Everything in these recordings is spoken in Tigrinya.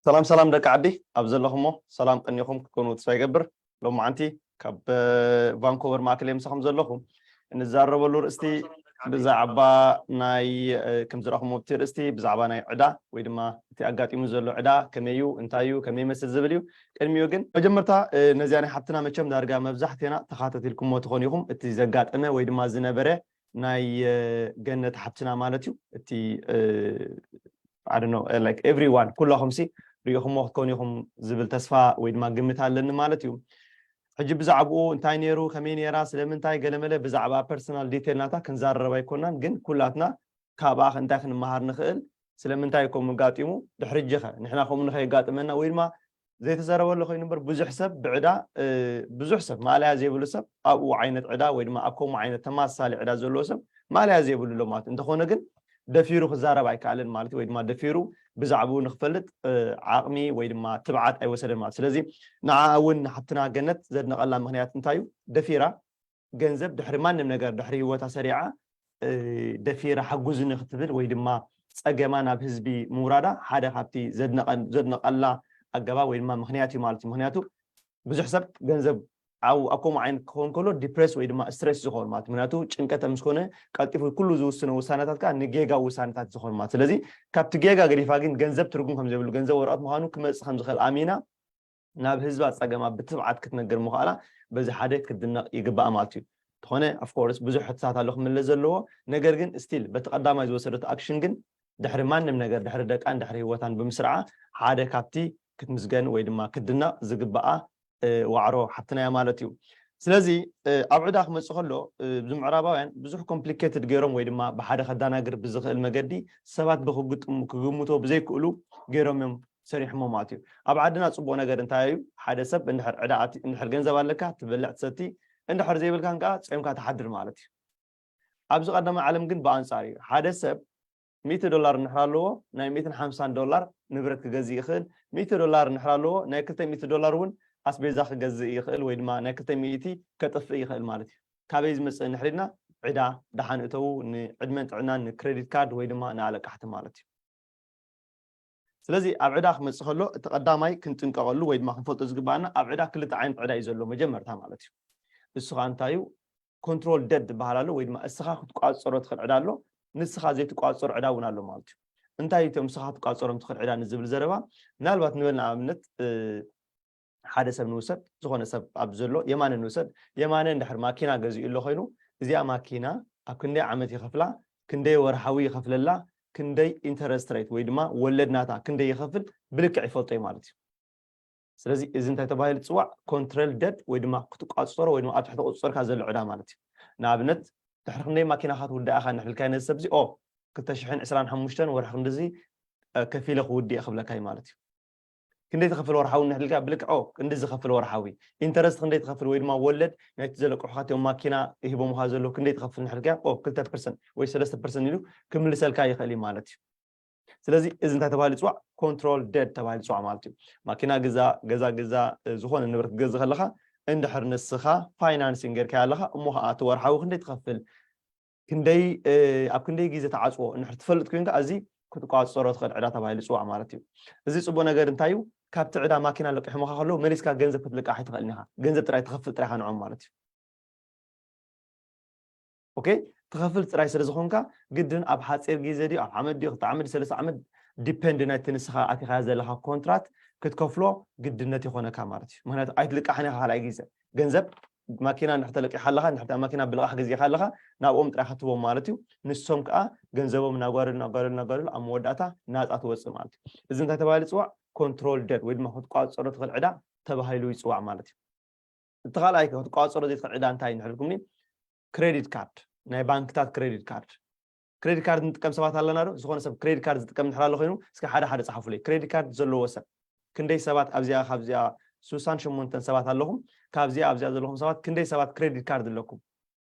ሰላም ሰላም ደቂ ዓዲ ኣብ ዘለኹሞ ሰላም ቀኒኹም ክትኮኑ ተስፋ ይገብር። ሎማዓንቲ ካብ እ፣ ቫንኮቨር ማእከል እየ ምሳኹም ዘለኹ። እንዛረበሉ ርእስቲ ብዛዕባ ናይ እ፣ ከም ዝረኹሞ ኣብቲ ርእስቲ ብዛዕባ ናይ ዕዳ ወይ ድማ እቲ ኣጋጢሙ ዘሎ ዕዳ ከመይ እዩ እንታይ እዩ ከመይ ይመስል ዝብል እዩ። ቅድሚኡ ግን መጀመርታ እ፣ ነዚኣ ናይ ሓብትና መቸም ዳርጋ መብዛሕትና ተኻተትልኩሞ ትኾኑ ኢኹም። እቲ ዘጋጠመ ወይ ድማ ዝነበረ ናይ እ፣ ገነት ሓብትና ማለት እዩ። እቲ እ፣ I don't know, like everyone ኩላኹም ሲ ሪኢኹሞ ክትኮኑ ኢኹም ዝብል ተስፋ ወይ ድማ ግምት ኣለኒ ማለት እዩ። ሕጂ ብዛዕባኡ እንታይ ነይሩ ከመይ ነይራ ስለምንታይ ገለመለ ብዛዕባ ፐርሰናል ዲቴል ናታ ክንዛረብ ኣይኮናን፣ ግን ኩላትና ካብኣ እንታይ ክንመሃር ንኽእል፣ ስለምንታይ ከምኡ ኣጋጢሙ፣ ድሕሪ እጂኸ ንሕና ከምኡ ንኸየጋጥመና ወይ ድማ ዘይተዘረበሉ ኮይኑ እምበር ብዙሕ ሰብ ብዕዳ እ፣ ብዙሕ ሰብ ማእለያ ዘይብሉ ሰብ ኣብኡ ዓይነት ዕዳ ወይ ድማ ኣብ ከምኡ ዓይነት ተመሳሳሊ ዕዳ ዘለዎ ሰብ ማእለያ ዘይብሉ ኣሎ ማለት እዩ። እንተኾነ ግን ደፊሩ ክዛረብ ኣይከኣልን ማለት እዩ፣ ወይ ድማ ደፊሩ ብዛዕባኡ ንክፈልጥ እ፣ ዓቕሚ ወይ ድማ ትብዓት ኣይወሰደን ማለት እዩ። ስለዚ ንዓ እውን ንሓብትና ገነት ዘድነቐላ ምክንያት እንታይ እዩ? ደፊራ ገንዘብ ድሕሪ ማንም ነገር ድሕሪ ህይወታ ሰሪዓ እ፣ ደፊራ ሓጉዝኒ ክትብል ወይ ድማ ፀገማ ናብ ህዝቢ ምውራዳ ሓደ ካብቲ ዘድነቐ- ዘድነቐላ ኣገባብ ወይ ድማ ምክንያት እዩ ማለት እዩ። ምክንያቱ ብዙሕ ሰብ ገንዘብ ኣብ ኣብ ከምኡ ዓይነት ክኸውን ከሎ ዲፕሬስ ወይ ድማ ስትሬስ ዝኸውን ማለት እዩ። ምክንያቱ ጭንቀት ምስ ኮነ ቀልጢፉ ኩሉ ዝውስኖ ውሳነታት ከዓ ንጌጋ ውሳነታት ዝኸውን ማለት እዩ። ስለዚ ካብቲ ጌጋ ገዲፋ ግን ገንዘብ ትርጉም ከም ዘይብሉ ገንዘብ ወረቐት ምዃኑ ክመፅእ ከም ዝኽእል ኣሚና ናብ ህዝባ ፀገማ ብትብዓት ክትነግር ምኽኣላ በዚ ሓደ ክትድነቕ ይግባኣ ማለት እዩ። እንተኾነ of course ብዙሕ ሕቶታት ኣሎ ክምለስ ዘለዎ፣ ነገር ግን ስቲል በቲ ቀዳማይ ዝወሰደቶ ኣክሽን ግን ድሕሪ ማንም ነገር ድሕሪ ደቃን ድሕሪ ህይወታን ብምስርዓ ሓደ ካብቲ ክትምስገን ወይ ድማ ክትድነቕ ዝግባኣ እ፣ ዋዕሮ ሓብትና እያ ማለት እዩ። ስለዚ እ፣ ኣብ ዕዳ ክመፅእ ከሎ እ፣ እዚ ምዕራባውያን ብዙሕ ኮምፕሊኬትድ ገይሮም ወይ ድማ ብሓደ ከዳናግር ብዝኽእል መገዲ ሰባት ብክግጥሙ ክግምቶ ብዘይክእሉ ገይሮም እዮም ሰሪሕሞ ማለት እዩ። ኣብ ዓድና ፅቡቕ ነገር እንታይ እዩ? ሓደ ሰብ እንድሕር ዕዳ ኣቲ- እንድሕር ገንዘብ ኣለካ ትበልዕ ትሰቲ፣ እንድሕር ዘይብልካን ከዓ ፆምካ ትሓድር ማለት እዩ። ኣብዚ ቀዳማይ ዓለም ግን ብኣንፃር እዩ። ሓደ ሰብ ሚእቲ ዶላር እንድሕር ኣለዎ ናይ ሚእትን ሓምሳን ዶላር ንብረት ክገዝእ ይኽእል። ሚእቲ ዶላር እንድሕር ኣለዎ ናይ ክልተ ሚእቲ ዶላር እውን ኣስቤዛ ክገዝእ ይኽእል ወይ ድማ ናይ ክልተ ሚእቲ ከጥፍእ ይኽእል ማለት እዩ። ካበይ ዝመፅእ እንድሕር ኢልና ዕዳ ደሓን እተዉ ንዕድመን ጥዕናን ንክሬዲት ካርድ ወይ ድማ ንኣለቃሕቲ ማለት እዩ። ስለዚ ኣብ ዕዳ ክመፅእ ከሎ እቲ ቀዳማይ ክንጥንቀቐሉ ወይ ድማ ክንፈልጦ ዝግባኣና ኣብ ዕዳ ክልተ ዓይነት ዕዳ እዩ ዘሎ መጀመርታ ማለት እዩ። እሱ ከዓ እንታይ እዩ? ኮንትሮል ደድ ዝበሃል ኣሎ ወይ ድማ እስኻ ክትቋፀሮ ትኽእል ዕዳ ኣሎ፣ ንስኻ ዘይትቋፀሮ ዕዳ እውን ኣሎ ማለት እዩ። እንታይ እዩ እቶም ንስኻ ክትቋፀሮም ትኽእል ዕዳ ንዝብል ዘረባ ምናልባት ንበል ንኣብነት እ፣ ሓደ ሰብ ንውሰድ፣ ዝኾነ ሰብ ኣብ ዘሎ የማነ ንውሰድ። የማነ እንድሕር ማኪና ገዚኡ ኣሎ ኮይኑ እዚኣ ማኪና ኣብ ክንደይ ዓመት ይኸፍላ፣ ክንደይ ወርሓዊ ይኸፍለላ፣ ክንደይ ኢንተረስት ሬት ወይ ድማ ወለድ ናታ ክንደይ ይኸፍል ብልክዕ ይፈልጦ እዩ ማለት እዩ። ስለዚ እዚ እንታይ ተባሂሉ ዝፅዋዕ? ኮንትሮል ደድ ወይ ድማ ክትቋፅፀሮ ወይ ድማ ኣብ ትሕቲ ቁፅፅርካ ዘሎ ዕዳ ማለት እዩ። ንኣብነት ድሕሪ ክንደይ ማኪናኻ ትውዳእ ኢኻ እንድሕር ኢልካዮ ነዚ ሰብ እዚ ኦ ክልተ ሽሕን ዕስራን ሓሙሽተን ወርሒ ክንድዚ እ፣ ከፊለ ክውድእ እየ ክብለካ እዩ ማለት እዩ። ክንደይ ትኸፍል ወርሓዊ እንድሕር ኢልካ ብልክዕ ኦ ክንዲ ዝኸፍል ወርሓዊ ኢንተረስት ክንደይ ትኸፍል ወይ ድማ ወለድ ናይቲ ዘለቅሑኻ እቲኦም ማኪና ሂቦምኻ ዘለዉ ክንደይ ትኸፍል እንድሕር ኢልካ ኦ ክልተ ፐርሰንት ወይ ሰለስተ ፐርሰንት ኢሉ ክምልሰልካ ይኽእል እዩ ማለት እዩ። ስለዚ እዚ እንታይ ተባሂሉ ይፅዋዕ? ኮንትሮል ደድ ተባሂሉ ይፅዋዕ ማለት እዩ። ማኪና ግዛ፣ ገዛ ግዛ፣ እ፣ ዝኾነ ንብረት ክትገዝእ ከለኻ እንድሕር ንስኻ ፋይናንሲንግ ጌርካዮ ኣለኻ እሞ ከዓ እቲ ወርሓዊ ክንደይ ትኸፍል ክንደይ እ፣ ኣብ ክንደይ ግዜ ተዓፅዎ እንድሕር ትፈልጥ ኮይንካ እዚ ክትቋፀሮ ትኽእል ዕዳ ተባሂሉ ይፅዋዕ ማለት እዩ። እዚ ፅቡቅ ነገር እንታይ እዩ? ካብቲ ዕዳ ማኪና ለቂሖምኻ ከለዉ መሊስካ ገንዘብ ክትልቃሕ ኣይትኽእልን ኢኻ። ገንዘብ ጥራይ ትኸፍል ጥራይ ኢኻ ንዖም ማለት እዩ። ኦኬ ትኸፍል ጥራይ ስለ ዝኾንካ ግድን ኣብ ሓፂር ግዜ ድዩ ኣብ ዓመት ድዩ ክልተ ዓመት ድዩ ሰለስተ ዓመት ዲፔንድ ናይቲ ንስኻ ኣቲኻያ ዘለኻ ኮንትራት ክትከፍሎ ግድነት ይኾነካ ማለት እዩ። ምክንያቱ ኣይትልቃሕን ኢኻ ካልኣይ ግዜ ገንዘብ ማኪና እንድሕር ተለቂሓ ኣለኻ እንድሕር እታ ማኪና ብልቓሕ ገዚእኻ ኣለኻ ናብኦም ጥራይ ክትቦም ማለት እዩ። ንሶም ከዓ ገንዘቦም እናጓደሉ እናጓደሉ እናጓደሉ ኣብ መወዳእታ ናፃ ትወፅእ ማለት እዩ። እዚ እንታይ ተባሂሉ ይፅዋዕ? ኮንትሮል ደድ ወይ ድማ ክትቋፀሮ ትኽእል ዕዳ ተባሂሉ ይፅዋዕ ማለት እዩ። እቲ ካልኣይ ክትቋፀሮ ዘይትኽእል ዕዳ እንታይ ንሕልኩምኒ? ክሬዲት ካርድ፣ ናይ ባንክታት ክሬዲት ካርድ። ክሬዲት ካርድ ንጥቀም ሰባት ኣለና ዶ? ዝኾነ ሰብ ክሬዲት ካርድ ዝጥቀም እንድሕር ኣሎ ኮይኑ እስኪ ሓደ ሓደ ፀሓፉለይ። ክሬዲት ካርድ ዘለዎ ሰብ ክንደይ ሰባት ኣብዚኣ ካብዚኣ ሱሳን ሸሞንተን ሰባት ኣለኹም። ካብዚኣ ኣብዚኣ ዘለኹም ሰባት ክንደይ ሰባት ክሬዲት ካርድ ኣለኩም?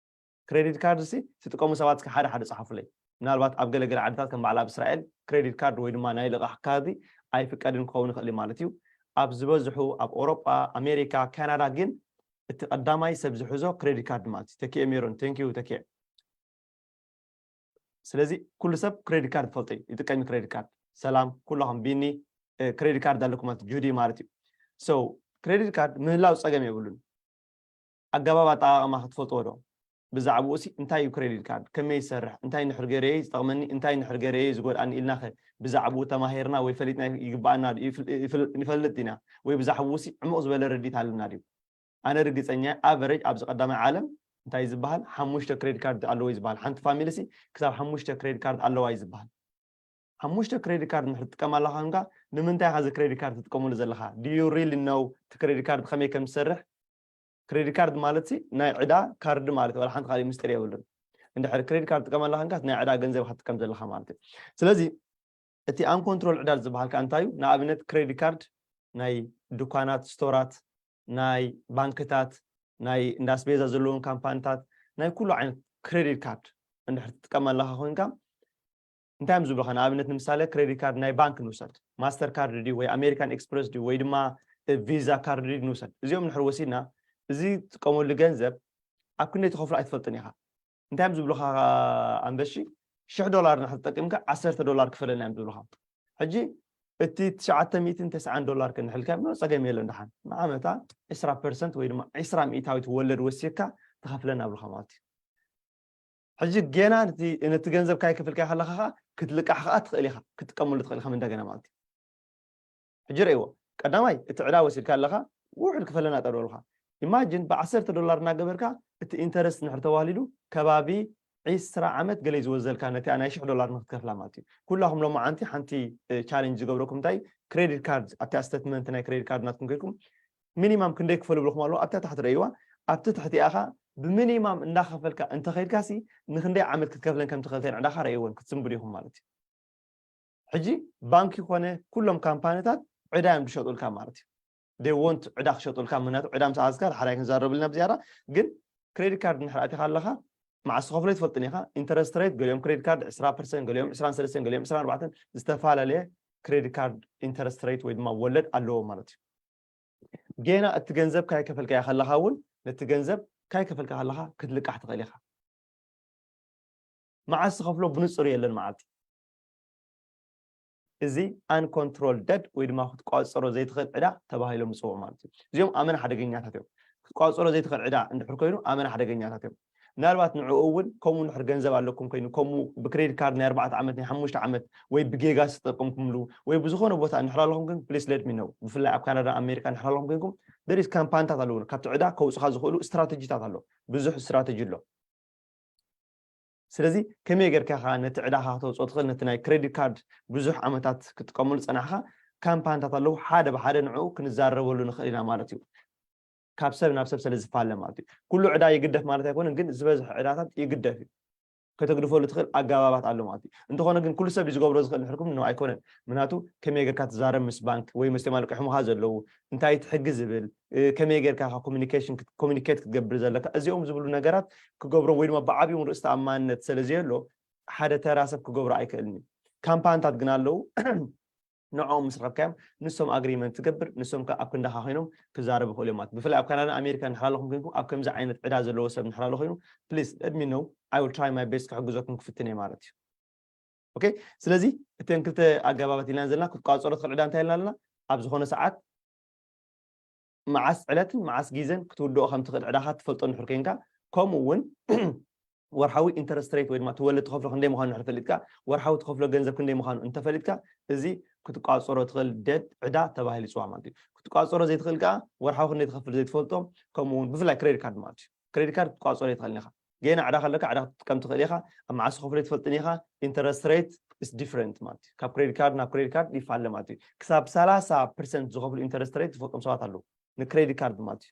ክሬዲት ካርድ ሲ ትጥቀሙ ሰባት እስኪ ሓደ ሓደ ፀሓፉለይ። ምናልባት ኣብ ገለገለ ዓድታት ከም በዓል ኣብ እስራኤል ክሬዲት ካርድ ወይ ድማ ናይ ልቓሕ ካርዲ ኣይፍቀድን ክኸውን ይኽእል እዩ ማለት እዩ። ኣብ ዝበዝሑ ኣብ ኣውሮጳ፣ ኣሜሪካ፣ ካናዳ ግን እቲ ቀዳማይ ሰብ ዝሕዞ ክሬዲት ካርድ ማለት እዩ። ተኪኤ ሜሮን፣ ቴንኪዩ ተኪኤ። ስለዚ ኩሉ ሰብ ክሬዲት ካርድ ይፈልጦ እዩ፣ ይጥቀም እዩ ክሬዲት ካርድ። ሰላም ኩላኹም፣ ቢኒ፣ credit card ኣለኩም ማለት ጁዲ ማለት እዩ። So credit card ምህላው ጸገም የብሉን። ኣገባብ ኣጠቓቕማ ክትፈልጥዎ ዶ? ብዛዕባኡ ሲ እንታይ እዩ credit card፣ ከመይ ይሰርሕ፣ እንታይ እንድሕር ገይረዮ እዩ ዝጠቕመኒ፣ እንታይ እንድሕር ገይረዮ እዩ ዝጎድኣኒ ኢልና ኸ ብዛዕባኡ ተማሂርና ወይ ፈሊጥና ይግብኣና ድዩ? ይፍል- ይፍል- ንፈልጥ ዲና? ወይ ብዛዕባኡ ሲ ዕሙቕ ዝበለ ርድኢት ኣለና ድዩ? ኣነ ርግጸኛ ኣቨሬጅ ኣብዚ ቀዳማይ ዓለም እንታይ ዝበሃል ሓሙሽተ credit card ኣለዎ እዩ ዝበሃል። ሓንቲ ፋሚሊ ሲ ክሳብ ሓሙሽተ credit card ኣለዋ እዩ ዝበሃል። ሓሙሽተ credit card እንድሕር ትጥቀም ኣለኻ እንካ ንምንታይ ኢኻ እዚ credit card ትጥቀመሉ ዘለኻ? Do you really know እቲ credit card ከመይ ከም ዝሰርሕ? Credit card ማለት ሲ ናይ ዕዳ ካርድ ማለት እዩ። ዋላ ሓንቲ ካልእ ምስጢር የብሉን። እንድሕር credit card ትጥቀም ኣለኻ እንካ ናይ ዕዳ ገንዘብ ኢኻ ትጥቀም ዘለኻ ማለት እዩ። ስለዚ እቲ uncontrolled ዕዳ ዝበሃል ከኣ እንታይ እዩ? ንኣብነት credit card ናይ ድኳናት፣ ስቶራት፣ ናይ ባንክታት፣ ናይ እንዳ ኣስቤዛ ዘለዎም ካምፓኒታት፣ ናይ ኩሉ ዓይነት credit card እንድሕር ትጥቀም ኣለኻ ኮይንካ እንታይ እዮም ዝብሉኻ? ንኣብነት ንምሳሌ credit card ናይ ባንክ ንውሰድ፣ ማስተር ካርድ ድዩ ወይ ኣሜሪካን ኤክስፕረስ ድዩ ወይ ድማ ቪዛ ካርድ ድዩ ንውሰድ። እዚኦም እንድሕር ወሲድና እዚ ትጥቀመሉ ገንዘብ ኣብ ክንደይ ትኸፍሎ ኣይትፈልጥን ኢኻ። እንታይ እዮም ዝብሉኻ ኣንበሺ? ሽሕ ዶላር እንድሕር ተጠቂምካ ዓሰርተ ዶላር ክፈለና እዮም ዝብሉኻ። ሕጂ እቲ ትሽዓተ ሚእትን ተስዓን ዶላር ክንሕልካ ጸገም የለን። ደሓን ንዓመታ ዕስራ ፐርሰንት ወይ ድማ ዕስራ ሚእታዊት ወለድ ወሲድካ ትኸፍለና ኣብሉኻ ማለት እዩ። ሕጂ ጌና ነቲ ነቲ ገንዘብ ካይ ክፍልካ ከለኻ ኸኣ ክትልቃሕ ኸኣ ትኽእል ኢኻ፣ ክትጥቀመሉ ትኽእል ኢኻ እንደገና ማለት እዩ። ሕጂ ርእይዎ፣ ቀዳማይ እቲ ዕዳ ወሲድካ ኣለኻ፣ ውሑድ ክፈለና ጠርበሉኻ። ኢማጂን ብዓሰርተ ዶላር እናገበርካ እቲ ኢንተረስት እንድሕር ተዋህሊሉ ከባቢ ዕስራ ዓመት ገለ እዩ ዝወዘልካ ነቲኣ ናይ ሽሕ ዶላር ንክትከፍላ ማለት እዩ። ኩላኹም ሎማዓንቲ ሓንቲ ቻሌንጅ ዝገብረኩም እንታይ፣ ክሬዲት ካርድ ኣብቲ ስቴትመንት ናይ ክሬዲት ካርድ ናትኩም ከይድኩም ሚኒማም ክንደይ ክፈሉ ብልኩም ኣለዎ ኣብታ ታሕቲ ረእይዋ። ኣብቲ ትሕቲ ኢኻ ብሚኒማም እንዳኸፈልካ እንተኸይድካሲ ንክንደይ ዓመት ክትከፍለን ከም ትኽእል ተንዕዳኻ ረእይወን ክትስንብዱ ኢኹም ማለት እዩ። ሕጂ ባንክ ይኾነ ኩሎም ካምፓኒታት ዕዳ እዮም ዝሸጡልካ ማለት እዩ። They want ዕዳ ክሸጡልካ፣ ምክንያቱ ዕዳ ምስ ኣዝካ ሓራይ ክንዛረብልና ብዝያዳ። ግን ክሬዲት ካርድ እንድሕር ኣቲኻ ኣለኻ መዓስ ትኸፍሎ ኣይትፈልጥን ኢኻ። ኢንተረስት ሬት ገሊኦም ክሬዲት ካርድ ዕስራ ፐርሰንት፣ ገሊኦም ዕስራን ሰለስተን፣ ገሊኦም ዕስራን ኣርባዕተን ዝተፈላለየ ክሬዲት ካርድ ኢንተረስት ሬት ወይ ድማ ወለድ ኣለዎ ማለት እዩ። ጌና እቲ ገንዘብ ካይ ከፈልካዮ ከለኻ እውን ነቲ ገንዘብ ካይ ከፈልካ ከለኻ ክትልቃሕ ትኽእል ኢኻ። መዓስ ዝኸፍሎ ብንጹር የለን መዓልቲ። እዚ uncontrolled debt ወይ ድማ ክትቋጸሮ ዘይትኽእል ዕዳ ተባሂሎም ዝጽውዑ ማለት እዩ። እዚኦም ኣመና ሓደገኛታት እዮም። ክትቋጸሮ ዘይትኽእል ዕዳ እንድሕር ኮይኑ ኣመና ሓደገኛታት እዮም። ምናልባት ንዕኡ እውን ከምኡ እንድሕር ገንዘብ ኣለኩም ኮይኑ ከምኡ ብክሬዲት ካርድ ናይ ኣርባዕተ ዓመት ናይ ሓሙሽተ ዓመት ወይ ብጌጋ ዝተጠቀምኩምሉ ወይ ብዝኾነ ቦታ እንድሕር ኣለኹም ግን please let me know። ብፍላይ ኣብ ካናዳ ኣሜሪካ እንድሕር ኣለኹም ኮይንኩም there is ካምፓኒታት ኣለዉ ካብቲ ዕዳ ከውፅኻ ዝኽእሉ ስትራተጂታት ኣሎ። ብዙሕ ስትራተጂ ኣሎ። ስለዚ ከመይ ጌርካ ኢኻ ነቲ ዕዳኻ ከተውፅኦ ትኽእል? ነቲ ናይ ክሬዲት ካርድ ብዙሕ ዓመታት ክትጥቀመሉ ዝፀናሕካ ካምፓኒታት ኣለዉ። ሓደ ብሓደ ንዕኡ ክንዛረበሉ ንኽእል ኢና ማለት እዩ። ካብ ሰብ ናብ ሰብ ስለ ዝፋለ ማለት እዩ። ኩሉ ዕዳ ይግደፍ ማለት ኣይኮነን፣ ግን ዝበዝሐ ዕዳታት ይግደፍ እዩ። ከተግድፈሉ ትኽእል ኣገባባት ኣሎ ማለት እዩ። እንተኾነ ግን ኩሉ ሰብ ዝገብሮ ዝኽእል ንሕልኩም ነው ኣይኮነን። ምክንያቱ ከመይ ጌርካ ትዛረብ ምስ ባንክ ወይ ምስ ቴማ ልቅሕሙኻ ዘለዉ እንታይ ትሕጊ ዝብል እ፣ ከመይ ጌርካ ኮሚኒኬሽን ኮሚኒኬት ክትገብር ዘለካ እዚኦም ዝብሉ ነገራት ክገብሮም ወይ ድማ ብዓብዮም ርእስ ተኣማንነት ስለ ዘየሎ ሓደ ተራ ሰብ ክገብሮ ኣይክእልን እዩ። ካምፓኒታት ግን ኣለዉ ንዕኦም ምስ ረከብካዮም ንሶም ኣግሪመንት ትገብር ንሶም ከ ኣብ ክንዳኻ ኮይኖም ክዛረቡ ይኽእሉ እዮም ማለት ብፍላይ ኣብ ካናዳ ኣሜሪካ እንድሕር ኣለኹም ኮይንኩም ኣብ ከምዚ ዓይነት ዕዳ ዘለዎ ሰብ እንድሕር ኣሎ ኮይኑ please let me know. I will try my best ክሕግዘኩም ክፍትን እየ ማለት እዩ። ኦኬ ስለዚ እተን ክልተ ኣገባባት ኢልና ዘለና ክትቋፀሮ ትኽእል ዕዳ እንታይ ኢልና ኣለና ኣብ ዝኾነ ሰዓት መዓስ ዕለትን መዓስ ግዜን ክትውድኦ ከም ትኽእል ዕዳኻ ትፈልጦ እንድሕር ኮይንካ ከምኡ እውን ወርሓዊ ኢንተረስት ሬት ወይ ድማ ትወልድ ትኸፍሎ ክንደይ ምዃኑ እንድሕር ፈሊጥካ ወርሓዊ ትኸፍሎ ገንዘብ ክንደይ ምዃኑ እንተፈሊጥካ እዚ ክትቋፀሮ ትኽእል ደት ዕዳ ተባሂሉ ይፅዋዕ ማለት እዩ ክትቋፀሮ ዘይትኽእል ከዓ ወርሓዊ ክንደይ ትኸፍል ዘይትፈልጦ ከምኡ እውን ብፍላይ ክሬዲት ካርድ ማለት እዩ ክሬዲት ካርድ ክትቋፀሮ ይትኽእል ኢኻ ጌና ዕዳ ከለካ ዕዳ ክትጥቀም ትኽእል ኢኻ ኣብ መዓስ ክፍሎ ትፈልጥን ኢኻ ኢንተረስት ሬት is different ማለት እዩ ካብ ክሬዲት ካርድ ናብ ክሬዲት ካርድ ይፋለ ማለት እዩ ክሳብ ሰላሳ ፐርሰንት ዝኸፍሉ ኢንተረስት ሬት ዝፈልጦም ሰባት ኣለዉ ንክሬዲት ካርድ ማለት እዩ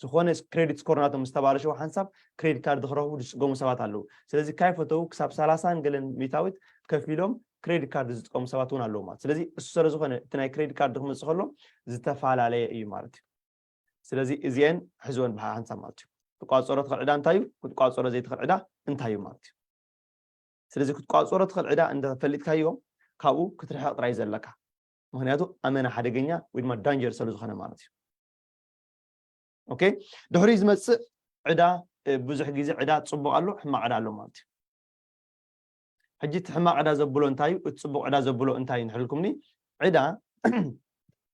ዝኾነ ክሬዲት ስኮር ናቶም ዝተባለሸው ሓንሳብ ክሬዲት ካርድ ክረኽቡ ዝፅገሙ ሰባት ኣለዉ ስለዚ ካይፈተው ክሳብ ሰላሳን ገለን ሚታዊት ከፊሎም ክሬዲት ካርድ ዝጥቀሙ ሰባት እውን ኣለዉ ማለት ስለዚ እሱ ስለ ዝኾነ እቲ ናይ ክሬዲት ካርድ ክመፅእ ከሎ ዝተፈላለየ እዩ ማለት እዩ ስለዚ እዚአን ሕዝወን ብሓንሳብ ማለት እዩ ክትቋፀሮ ትኽእል ዕዳ እንታይ እዩ ክትቋፀሮ ዘይትኽእል ዕዳ እንታይ እዩ ማለት እዩ ስለዚ ክትቋፀሮ ትኽእል ዕዳ እንተፈሊጥካዮ ካብኡ ክትርሕቕ ጥራይ ዘለካ ምክንያቱ ኣመና ሓደገኛ ወይ ድማ ዳንጀር ስለ ዝኾነ ማለት እዩ ኦኬ ድሕሪ ዝመፅእ ዕዳ ብዙሕ ግዜ ዕዳ ፅቡቅ ኣሎ ሕማቅ ዕዳ ኣሎ ማለት እዩ ሕጂ እቲ ሕማቅ ዕዳ ዘብሎ እንታይ እዩ እቲ ፅቡቅ ዕዳ ዘብሎ እንታይ እዩ ንሕልኩምኒ ዕዳ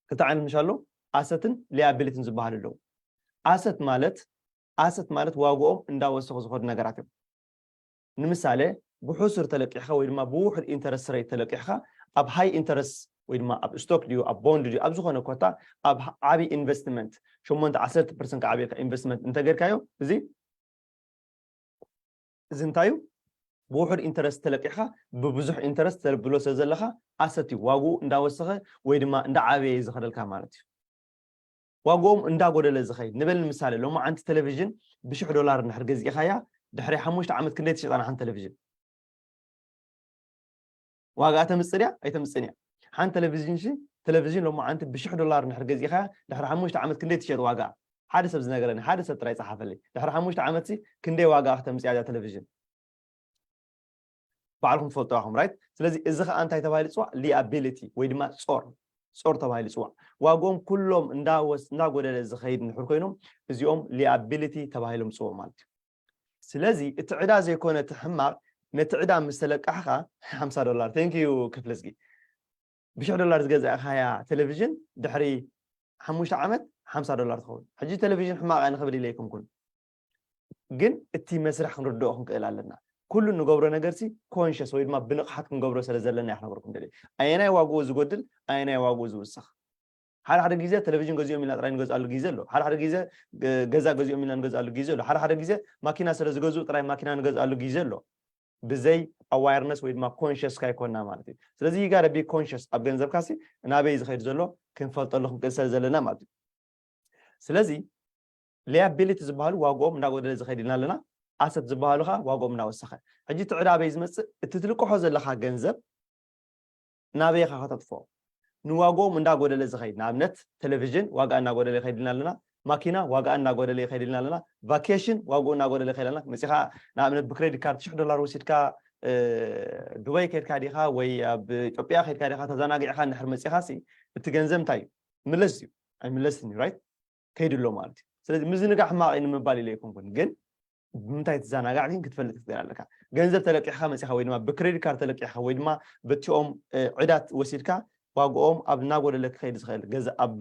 ክልተ ዓይነት ምሽ ኣሎ። ኣሰትን ሊያቢሊቲን ዝበሃሉ ኣለዉ። ኣሰት ማለት ኣሰት ማለት ዋግኦም እንዳወሰኹ ዝኸዱ ነገራት እዮም። ንምሳሌ ብሕሱር ተለቂሕካ ወይ ድማ ብውሑድ ኢንተረስት ሬት ተለቂሕካ ኣብ ሃይ ኢንተረስት ወይ ድማ ኣብ ስቶክ ድዩ ኣብ ቦንድ ድዩ ኣብ ዝኾነ ኮታ ኣብ ዓብዪ ኢንቨስትመንት ሸሞንተ ዓሰርተ ፐርሰንት ከዓብየልካ ኢንቨስትመንት እንተገርካዮ እዚ እዚ እንታይ እዩ? ብውሑድ ኢንተረስት ተለቂሕካ ብብዙሕ ኢንተረስት ተብሎ ስለ ዘለኻ ኣሰት እዩ። ዋግኡ እንዳወሰኸ ወይ ድማ እንዳዓበየ እዩ ዝኸደልካ ማለት እዩ። ዋግኦም እንዳጎደለ ዝኸይድ ንበል ንምሳሌ ሎማዓንቲ ቴሌቪዥን ብሽሕ ዶላር እንድሕር ገዚእኻያ ድሕሪ ሓሙሽተ ዓመት ክንደይ ትሸጣና ሓንቲ ቴሌቪዥን? ዋጋ ተምፅእ ድያ ኣይተምፅእን እያ? ሓንቲ ቴሌቪዥን ሺ ቴሌቪዥን ሎማዓንቲ ብሽሕ ዶላር እንድሕር ገዚእኻያ ድሕሪ ሓሙሽተ ዓመት ክንደይ ትሸጥ ዋጋ? ሓደ ሰብ ዝነገረኒ ሓደ ሰብ ጥራይ ፀሓፈለይ ድሕሪ ሓሙሽተ ዓመት ክንደይ ዋጋ ክተምፅያ እዛ ቴሌቪዥን? ባዕልኩም ትፈልጡ ኢኹም ራይት። ስለዚ እዚ ከዓ እንታይ ተባሂሉ ይፅዋዕ? ሊያቢሊቲ ወይ ድማ ፆር ፆር ተባሂሉ ይፅዋዕ። ዋግኦም ኩሎም እንዳጎደለ ዝኸይድ እንድሕር ኮይኖም እዚኦም ሊያቢሊቲ ተባሂሎም ይፅውዑ ማለት እዩ። ስለዚ እቲ ዕዳ ዘይኮነ እቲ ሕማቕ ነቲ ዕዳ ምስ ተለቃሕኻ ሓምሳ ዶላር thank you ክፍለዝጊ ብሽሕ ዶላር ዝገዛእኻያ ቴሌቪዥን ድሕሪ ሓሙሽተ ዓመት ሓምሳ ዶላር ትኸውን። ሕጂ ቴሌቪዥን ሕማቕ እያ ንኽብል ኢለ ኣይኮንኩን፣ ግን እቲ መስርሕ ክንርድኦ ክንክእል ኣለና። ኩሉ ንገብሮ ነገር ሲ ኮንሽስ ወይ ድማ ብንቕሓት ክንገብሮ ስለ ዘለና እያ ክነግረኩም ደልየ። ኣየናይ ዋግኡ ዝጎድል ኣየናይ ዋግኡ ዝውስኽ። ሓደ ሓደ ግዜ ቴሌቪዥን ገዚኦም ኢልና ጥራይ ንገዝኣሉ ግዜ ኣሎ። ሓደ ሓደ ግዜ ገዛ ገዚኦም ኢልና ንገዝኣሉ ግዜ ኣሎ። ሓደ ሓደ ግዜ ማኪና ስለ ዝገዝኡ ጥራይ ማኪና ንገዝኣሉ ግዜ ኣሎ። ብዘይ ኣዋርነስ ወይ ድማ ኮንሽስ ካይኮና ማለት እዩ። ስለዚ you gotta be conscious ኣብ ገንዘብካ ሲ ናበይ ዝኸይድ ዘሎ ክንፈልጠሉ ክንክእል ስለ ዘለና ማለት እዩ። ስለዚ ሊያቢሊቲ ዝበሃሉ ዋግኦም እንዳጎደለ ዝኸይድ ኢልና ኣለና። ኣሰት ዝበሃሉ ከዓ ዋግኦም እንዳወሰኸ። ሕጂ እቲ ዕዳ ኣበይ ዝመፅእ? እቲ ትልቅሖ ዘለካ ገንዘብ ናበይ ኢኻ ከተጥፍኦ? ንዋግኦም እንዳጎደለ ዝኸይድ ንኣብነት ቴሌቪዥን ዋጋ እናጎደለ ይኸይድ ኢልና ኣለና። ማኪና ዋጋ እናጎደለ ይኸይድ ኢልና ኣለና። ቫኬሽን ዋግኡ እናጎደለ ይኸይድ ኣለና። መፂኻ ንኣብነት ብክሬዲት ካርድ ሽሕ ዶላር ወሲድካ ዱባይ ከድካ ዲኻ ወይ ኣብ ኢትዮጵያ ከድካ ዲኻ ተዘናጊዕካ እንድሕር መፂኻ ሲ እቲ ገንዘብ እንታይ እዩ? ምለስ እዩ ኣይምለስን እዩ ራይት ከይዱ ኣሎ ማለት እዩ። ስለዚ ምዝንጋዕ ሕማቕ እዩ ንምባል ኢለ ኣይኮንኩን፣ ግን ብምንታይ ትዘናጋዕ ግን ክትፈልጥ ክትክእል ኣለካ። ገንዘብ ተለቂሕካ መፂኻ ወይ ድማ ብክሬዲት ካርድ ተለቂሕካ ወይ ድማ በቲኦም ዕዳት ወሲድካ ዋግኦም ኣብ እናጎደለ ክኸይድ ዝኽእል ገዛ ኣብ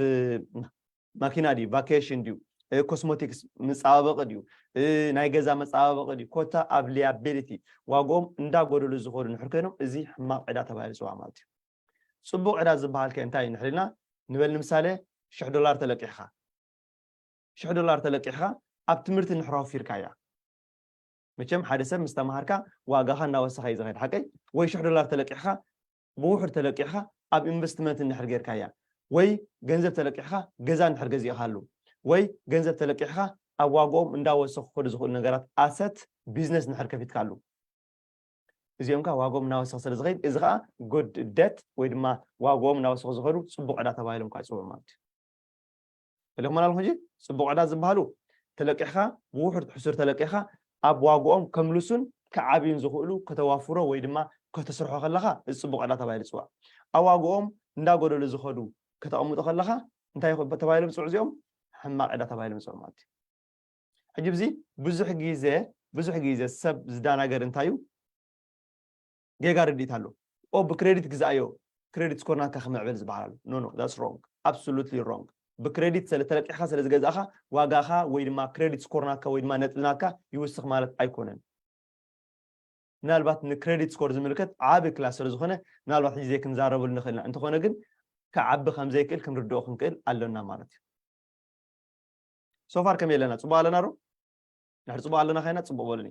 ማኪና ድዩ ቫኬሽን ድዩ ኮስሞቲክስ መፀባበቂ ድዩ ናይ ገዛ መፀባበቂ ድዩ ኮታ ኣብ ሊያቢሊቲ ዋግኦም እንዳጎደሉ ዝኸዱ ንሕር ኮይኖም እዚ ሕማቕ ዕዳ ተባሂሉ ዝፅዋዕ ማለት እዩ። ፅቡቕ ዕዳ ዝበሃል ከ እንታይ እዩ ንሕር ኢልና ንበል ንምሳሌ ሽሕ ዶላር ተለቂሕካ ሽሕ ዶላር ተለቂሕካ ኣብ ትምህርቲ ንሕር ኣውፊርካያ መቸም ሓደ ሰብ ምስ ተምሃርካ ዋጋኻ እናወሰኸ እዩ ዝኸድ ሓቀይ ወይ ሽሕ ዶላር ተለቂሕካ ብውሑድ ተለቂሕካ ኣብ ኢንቨስትመንት እንድሕር ጌርካያ ወይ ገንዘብ ተለቂሕካ ገዛ እንድሕር ገዚእካሉ ወይ ገንዘብ ተለቂሕካ ኣብ ዋግኦም እንዳወሰኹ ክኸዱ ዝኽእሉ ነገራት ኣሰት ቢዝነስ እንድሕር ከፊትካሉ እዚኦም ከዓ ዋግኦም እናወሰኽ ስለ ዝኸይድ እዚ ከዓ ጉድ ደት ወይ ድማ ዋግኦም እናወሰኹ ዝኸዱ ፅቡቅ ዕዳ ተባሂሎም ከዓ ይፅውዑ ማለት እዩ። እልኹም ኣላልኹ ሕጂ ፅቡቅ ዕዳ ዝበሃሉ ተለቂሕካ ብውሑድ ሕሱር ተለቂሕካ ኣብ ዋግኦም ከምልሱን ክዓብዩን ዝኽእሉ ከተዋፍሮ ወይ ድማ ከተስርሖ ከለካ እዚ ፅቡቅ ዕዳ ተባሂሉ ይፅዋዕ። ኣብ ዋግኦም እንዳጎደሉ ዝኸዱ ከተቐምጦ ከለካ እንታይ ተባሂሎም ፅውዕ እዚኦም ሕማቅ ዕዳ ተባሂሎም ይፅውዕ ማለት እዩ። ሕጂ ብዚ ብዙሕ ግዜ ብዙሕ ግዜ ሰብ ዝዳናገር እንታይ እዩ ጌጋ ርድኢት ኣሎ ኦ ብክሬዲት ግዛኣዮ ክሬዲት ስኮር ናትካ ክምዕብል ዝበሃል ኣሎ no no that's wrong absolutely wrong ብክሬዲት ስለ ተለቂሕካ ስለ ዝገዛእካ ዋጋኻ ወይ ድማ ክሬዲት ስኮር ናትካ ወይ ድማ ነጥቢ ናትካ ይውስኽ ማለት ኣይኮነን ምናልባት ንክሬዲት ስኮር ዝምልከት ዓቢ ክላስ ስለ ዝኾነ ምናልባት ሕጂ ዘይክንዛረበሉ ንኽእል ኢና እንተኾነ ግን ክዓቢ ከም ዘይክእል ክንርድኦ ክንክእል ኣሎና ማለት እዩ so far ከመይ ኣለና ፅቡቅ ኣለና ዶ ንድሕር ፅቡቅ ኣለና ኮይና ፅቡቅ በሉኒ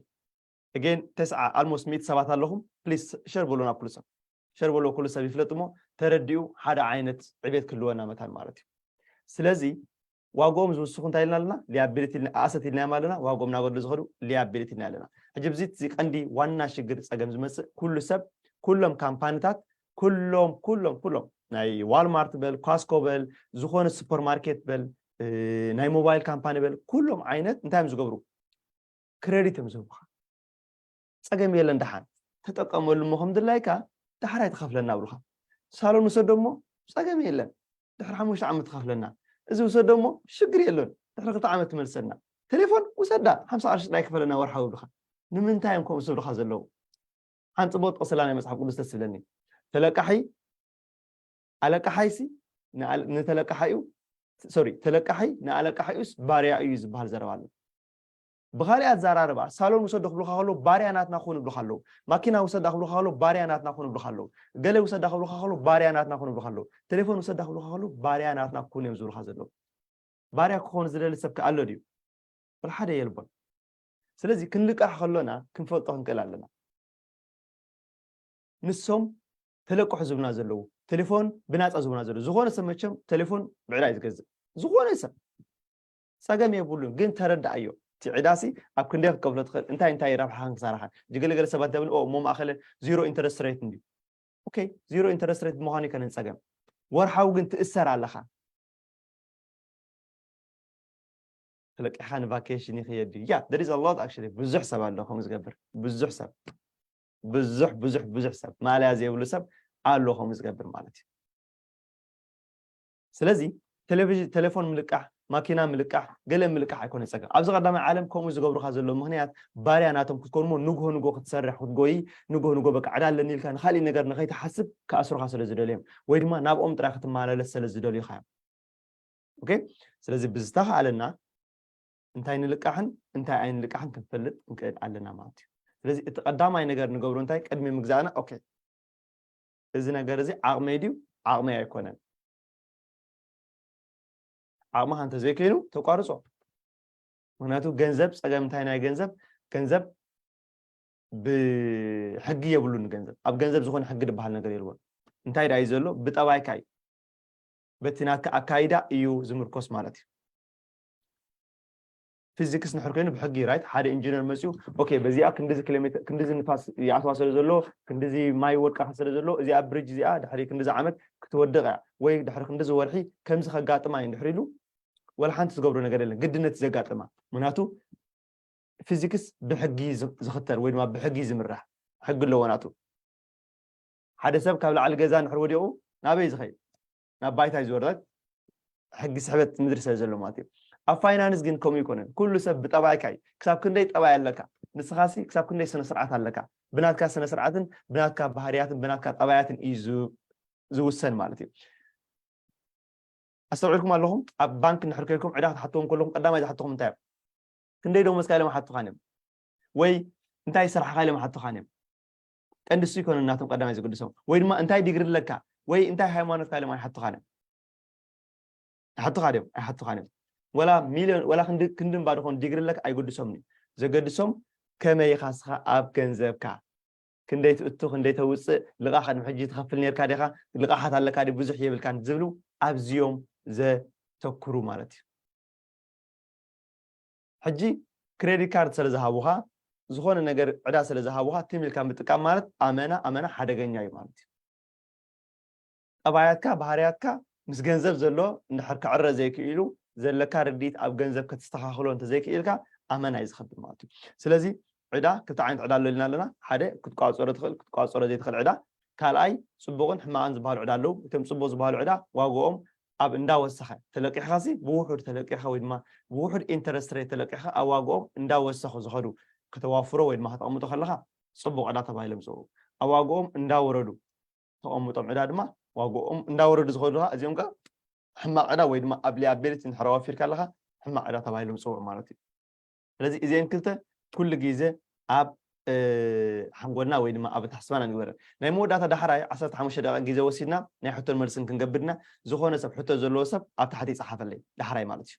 again ተስዓ almost ሚእቲ ሰባት ኣለኹም please share በሉና ኩሉ ሰብ share በልዎ ኩሉ ሰብ ይፍለጥ እሞ ተረዲኡ ሓደ ዓይነት ዕቤት ክህልወና መታን ማለት እዩ ስለዚ ዋግኦም ዝውስኹ እንታይ ኢልና ኣለና liability asset ኢልናዮም ኣለና ዋግኦም እናጎደሉ ዝኸዱ liability ኢልና ኣለና ሕጂ ብዚ እዚ ቀንዲ ዋና ሽግር ፀገም ዝመፅእ ኩሉ ሰብ ኩሎም ካምፓኒታት ኩሎም ኩሎም ኩሎም ናይ ዋልማርት በል ኳስኮ በል ዝኾነ ሱፐርማርኬት በል ናይ ሞባይል ካምፓኒ በል ኩሎም ዓይነት እንታይ እዮም ዝገብሩ ክሬዲት እዮም ዝህቡካ ፀገም የለን ደሓን ተጠቀመሉ እሞ ከም ድላይካ ዳሕራይ ትኸፍለና ብሉካ ሳሎን ውሰዶ እሞ ፀገም የለን ድሕሪ ሓሙሽተ ዓመት ትኸፍለና እዚ ውሰዶ እሞ ሽግር የለን ድሕሪ ክልተ ዓመት ትመልሰልና ቴሌፎን ውሰዳ ሓምሳ ቅርሺ ጥራይ ክፈለና ወርሓዊ ብሉካ ንምንታይ እዮም ከምኡ ዝብሉካ ዘለዉ ሓንቲ ፅቡቅ ጥቕስላ ናይ መፅሓፍ ቅዱስ ተስብለኒ ተለቃሒ ኣለቃሓይሲ ንኣለ- ንተለቃሓዩ ሶሪ ተለቃሓይ ንኣለቃሓዩስ ባርያ እዩ ዝበሃል ዘረባ ኣሎ። ብኻሊእ ኣዘራርባ ሳሎን ውሰዶ ክብሉካ ከሎ ባርያ ናትና ኩን ይብሉካ ኣለዉ። ማኪና ውሰዳ ክብሉካ ከሎ ባርያ ናትና ኩን ይብሉካ ኣለዉ። ገለ ውሰዳ ክብሉካ ከሎ ባርያ ናትና ኩን ይብሉካ ኣለዉ። ቴሌፎን ውሰዳ ክብሉካ ከሎ ባርያ ናትና ኩን እዮም ዝብሉካ ዘለዉ። ባርያ ክኾን ዝደሊ ሰብ ከ ኣሎ ድዩ? ወላ ሓደ የልቦን። ስለዚ ክንልቃሕ ከሎና ክንፈልጦ ክንክእል ኣለና። ንሶም ተለቅሑ ዝብሉና ዘለዉ ቴሌፎን ብናፃ ዝብሉና ዘለዉ ዝኾነ ሰብ መቸም ቴሌፎን ብዕዳ እዩ ዝገዝእ። ዝኾነ ሰብ ፀገም የብሉን፣ ግን ተረዳኣዮ። እቲ ዕዳሲ ኣብ ክንደይ ክትከፍሎ ትኽእል፣ እንታይ እንታይ ረብሓኻን ክሳራኻን። ጅገለገለ ሰባት እንተብል ኦ እሞ ማእኸለ ዚሮ ኢንተረስት ሬት እንድዩ። ኦኬ ዚሮ ኢንተረስት ሬት ብምዃኑ ይከነን ፀገም። ወርሓዊ ግን ትእሰር ኣለኻ። ተለቂሕካ ንቫኬሽን ይኽየድ ድዩ? ያ there is a lot actually ብዙሕ ሰብ ኣሎ ከምኡ ዝገብር። ብዙሕ ሰብ ብዙሕ ብዙሕ ብዙሕ ሰብ ማለያ ዘይብሉ ሰብ ኣሎ ከምኡ ዝገብር ማለት እዩ። ስለዚ ቴሌቪዥን ቴሌፎን ምልቃሕ ማኪና ምልቃሕ ገለ ምልቃሕ ኣይኮነ ፀገም። ኣብዚ ቀዳማይ ዓለም ከምኡ ዝገብሩካ ዘለዉ ምክንያት ባርያ ናቶም ክትኮን ሞ ንግሆ ንግሆ ክትሰርሕ ክትጎይ ንግሆ ንግሆ በቃ ዕዳ ኣለኒ ኢልካ ንካሊእ ነገር ንከይትሓስብ ክኣስሩካ ስለ ዝደልዮም ወይ ድማ ናብኦም ጥራይ ክትመላለስ ስለ ዝደልዩካ እዮም። ኦኬ ስለዚ ብዝተኻኣለና እንታይ ንልቃሕን እንታይ ኣይንልቃሕን ክንፈልጥ ክንክእል ኣለና ማለት እዩ። ስለዚ እቲ ቀዳማይ ነገር ንገብሮ እንታይ ቅድሚ ምግዛእና ኦኬ እዚ ነገር እዚ ዓቕመይ ድዩ ዓቕመይ ኣይኮነን። ዓቕምኻ እንተዘይከይኑ ተቋርጾ። ምክንያቱ ገንዘብ ፀገም እንታይ ናይ ገንዘብ ገንዘብ ብሕጊ የብሉን። ገንዘብ ኣብ ገንዘብ ዝኾነ ሕጊ ዝበሃል ነገር የልቦን። እንታይ ዳ እዩ ዘሎ? ብጠባይካ እዩ። በቲ ናትካ ኣካይዳ እዩ ዝምርኮስ ማለት እዩ። ፊዚክስ ንሕር ኮይኑ ብሕጊ ራይት ሓደ ኢንጂነር መፅኡ ኦኬ በዚኣ ክንዲዚ ኪሎ ሜትር ክንዲዚ ንፋስ ይኣትዋ ስለ ዘሎ ክንዲዚ ማይ ወድቃ ስለ ዘሎ እዚኣ ብሪጅ እዚኣ ድሕሪ ክንዲዚ ዓመት ክትወድቕ እያ ወይ ድሕሪ ክንዲዚ ወርሒ ከምዚ ከጋጥማ እዩ እንድሕር ኢሉ ወላ ሓንቲ ዝገብሮ ነገር የለን። ግድነት ዘጋጥማ ምክንያቱ ፊዚክስ ብሕጊ ዝኽተል ወይ ድማ ብሕጊ ዝምራሕ ሕጊ ኣለዎ ናቱ። ሓደ ሰብ ካብ ላዕሊ ገዛ ንድሕር ወዲቑ ናበይ ዝኸይድ ናብ ባይታ እዩ ዝወርድ። ሕጊ ስሕበት ምድሪ ስለ ዘሎ ማለት እዩ። ኣብ ፋይናንስ ግን ከምኡ ይኮነን። ኩሉ ሰብ ብጠባይካ እዩ። ክሳብ ክንደይ ጠባይ ኣለካ ንስኻሲ ክሳብ ክንደይ ስነ ስርዓት ኣለካ ብናትካ ስነ ስርዓትን ብናትካ ባህርያትን ብናትካ ጠባያትን እዩ ዝውሰን ማለት እዩ። ኣስተውዒልኩም ኣለኹም? ኣብ ባንክ እንድሕር ከይድኩም ዕዳ ክትሓትዎም ከለኹም ቀዳማይ ዝሓትኹም እንታይ እዮም? ክንደይ ደሞዝካ ኢሎም ኣይሓቱኻን እዮም ወይ እንታይ ስራሕኻ ኢሎም ኣይሓቱኻን እዮም። ቀንዲ እሱ ይኮነ ናቶም ቀዳማይ ዝግድሶም ወይ ድማ እንታይ ዲግሪ ኣለካ ወይ እንታይ ሃይማኖትካ ኢሎም ኣይሓቱኻን እዮም። ይሓቱኻ ድዮም? ኣይሓቱኻን እዮም። ወላ ሚልዮን ወላ ክንዲ ክንዲ እምባ ድኾን ዲግሪ ኣለካ ኣይገድሶምን እዩ። ዘገድሶም ከመይ ኢኻ ስኻ ኣብ ገንዘብካ ክንደይ ትእቱ ክንደይ ተውፅእ ልቓሕ ቅድሚ ሕጂ ትኸፍል ነርካ ዲኻ ልቓሓት ኣለካ ድዩ ብዙሕ የብልካን ዝብሉ ኣብዚኦም ዘተኩሩ ማለት እዩ። ሕጂ ክሬዲት ካርድ ስለ ዝሃቡኻ ዝኾነ ነገር ዕዳ ስለ ዝሃቡኻ ትም ኢልካ ምጥቃም ማለት ኣመና ኣመና ሓደገኛ እዩ ማለት እዩ። ጠባያትካ ባህርያትካ ምስ ገንዘብ ዘሎ እንድሕር ክዕረ ዘይክኢሉ ዘለካ ርድኢት ኣብ ገንዘብ ከተስተኻኽሎ እንተዘይክኢልካ ኣመና እዩ ዝኸብድ ማለት እዩ። ስለዚ ዕዳ ክልተ ዓይነት ዕዳ ኣሎ ኢልና ኣለና። ሓደ ክትቋፀሮ ትኽእል ክትቋፀሮ ዘይትኽእል ዕዳ፣ ካልኣይ ፅቡቕን ሕማቕን ዝበሃሉ ዕዳ ኣለዉ። እቶም ፅቡቕ ዝበሃሉ ዕዳ ዋግኦም ኣብ እንዳወሰኸ ተለቂሕካ ሲ ብውሑድ ተለቂሕካ ወይ ድማ ብውሑድ ኢንተረስት ሬት ተለቂሕካ ኣብ ዋግኦም እንዳወሰኹ ዝኸዱ ከተዋፍሮ ወይ ድማ ከተቐምጦ ከለኻ ፅቡቕ ዕዳ ተባሂሎም ይፅውዑ። ኣብ ዋግኦም እንዳወረዱ ተቐምጦም ዕዳ ድማ ዋግኦም እንዳወረዱ ዝኸዱ ከዓ እዚኦም ከዓ ሕማቕ ዕዳ ወይ ድማ ኣብ ሊያቢሊቲ እንድሕር ኣዋፊርካ ኣለኻ ሕማቕ ዕዳ ተባሂሎም ይፅውዑ ማለት እዩ። ስለዚ እዚአን ክልተ ኩሉ ግዜ ኣብ ሓንጎልና ወይ ድማ ኣብ ኣተሓስባና ንግበረን። ናይ መወዳእታ ዳሕራይ ዓሰርተ ሓሙሽተ ደቂቃ ግዜ ወሲድና ናይ ሕቶን መልስን ክንገብር ኢና። ዝኾነ ሰብ ሕቶ ዘለዎ ሰብ ኣብ ታሕቲ ይፀሓፈለይ ዳሕራይ ማለት እዩ።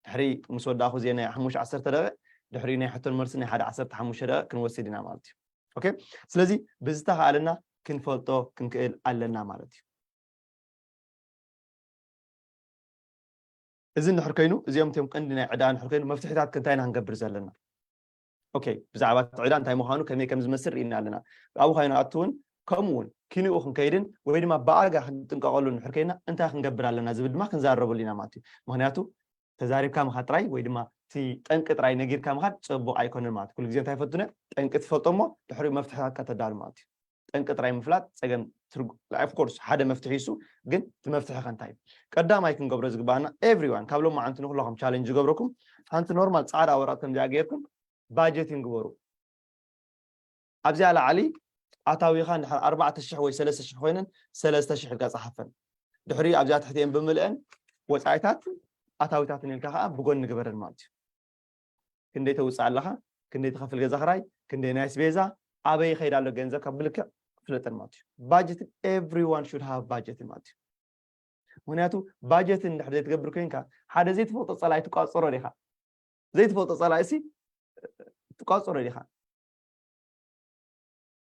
ድሕሪ ምስ ወዳእኹ እዚአ ናይ ሓሙሽተ ዓሰርተ ደቂቅ ድሕሪ ናይ ሕቶን መልስን ናይ ሓደ ዓሰርተ ሓሙሽተ ደቂቅ ክንወስድ ኢና ማለት እዩ። ኦኬ ስለዚ ብዝተኻኣለና ክንፈልጦ ክንክእል ኣለና ማለት እዩ። እዚ እንድሕር ኮይኑ እዚኦም እቶም ቀንዲ ናይ ዕዳ እንድሕር ኮይኑ መፍትሒታት ክንታይ ኢና ክንገብር ዘለና? ኦኬ ብዛዕባ እቲ ዕዳ እንታይ ምዃኑ ከመይ ከም ዝመስል ርኢና ኣለና። ኣብኡ ካይንኣቱ እውን ከምኡ እውን ኪንኡ ክንከይድን ወይ ድማ ብኣጋ ክንጥንቀቐሉ እንድሕር ኮይና እንታይ ክንገብር ኣለና ዝብል ድማ ክንዛረበሉ ኢና ማለት እዩ። ምክንያቱ ተዛሪብካ ምኻድ ጥራይ ወይ ድማ እቲ ጠንቂ ጥራይ ነጊርካ ምኻድ ፅቡቕ ኣይኮነን ማለት ኩሉ ግዜ እንታይ ፈትነ ጠንቂ ትፈልጦ እሞ ድሕሪኡ መፍትሕታት ከተዳሉ ማለት እዩ። ጠንቂ ጥራይ ምፍላጥ ፀገም ትርጉ- of course ሓደ መፍትሒ እሱ ግን እቲ መፍትሒ ከ እንታይ እዩ? ቀዳማይ ክንገብሮ ዝግባኣና everyone ካብ ሎማዓንቲ ንኩላኹም ቻለንጅ ዝገብረኩም ሓንቲ ኖርማል ፃዕዳ ወረቐት ከምዚኣ ገይርኩም ባጀቲንግ ግበሩ። ኣብዚኣ ላዕሊ ኣታዊኻ እንድሕር ኣርባዕተ ሽሕ ወይ ሰለስተ ሽሕ ኮይነን ሰለስተ ሽሕ ኢልካ ፀሓፈን። ድሕሪኡ ኣብዚኣ ትሕቲኤን ብምልአን ወፃኢታት ኣታዊታትን ኢልካ ከዓ ብጎኒ ግበረን ማለት እዩ። ክንደይ ተውፅእ ኣለኻ፣ ክንደይ ትኸፍል ገዛ ክራይ፣ ክንደይ ናይ ኣስቤዛ፣ ኣበይ ይኸይድ ኣሎ ገንዘብካ ብልክዕ ፍለጠን ማለት እዩ። ባጀትን everyone should have ባጀትን ማለት እዩ። ምክንያቱ ባጀትን እንድሕር ዘይትገብር ኮይንካ ሓደ ዘይትፈልጦ ፀላኢ ትቋፀሮ ዲኻ? ዘይትፈልጦ ፀላኢ ሲ ትቋፀሮ ዲኻ?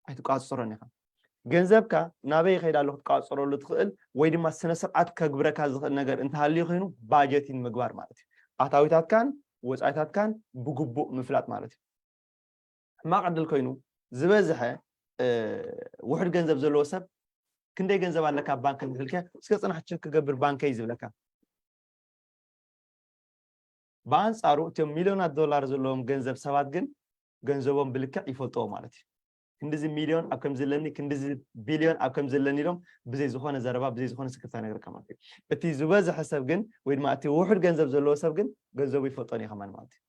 ኣይትቋፅሮን ኢኻ። ገንዘብካ ናበይ ይኸይድ ኣሎ ክትቋፅረሉ ትኽእል ወይ ድማ ስነ ስርዓት ከግብረካ ዝኽእል ነገር እንተሃልዩ ኮይኑ ባጀቲን ምግባር ማለት እዩ። ኣታዊታትካን ወፃኢታትካን ብግቡእ ምፍላጥ ማለት እዩ። ሕማቕ ዕድል ኮይኑ ዝበዝሐ ውሑድ ገንዘብ ዘለዎ ሰብ ክንደይ ገንዘብ ኣለካ ኣብ ባንክ ንሕልከ እስከ ፅናሕ ቸክ ክገብር ባንከይ ዝብለካ። ብኣንፃሩ እቶም ሚሊዮናት ዶላር ዘለዎም ገንዘብ ሰባት ግን ገንዘቦም ብልክዕ ይፈልጥዎ ማለት እዩ። ክንድዚ ሚሊዮን ኣብ ከም ዘለኒ ክንድዚ ቢሊዮን ኣብ ከም ዘለኒ ኢሎም ብዘይ ዝኾነ ዘረባ ብዘይ ዝኾነ ስክፍታ ነገርካ ማለት እዩ። እቲ ዝበዝሐ ሰብ ግን ወይ ድማ እቲ ውሑድ ገንዘብ ዘለዎ ሰብ ግን ገንዘቡ ይፈልጦን እዩ ከማን ማለት እዩ።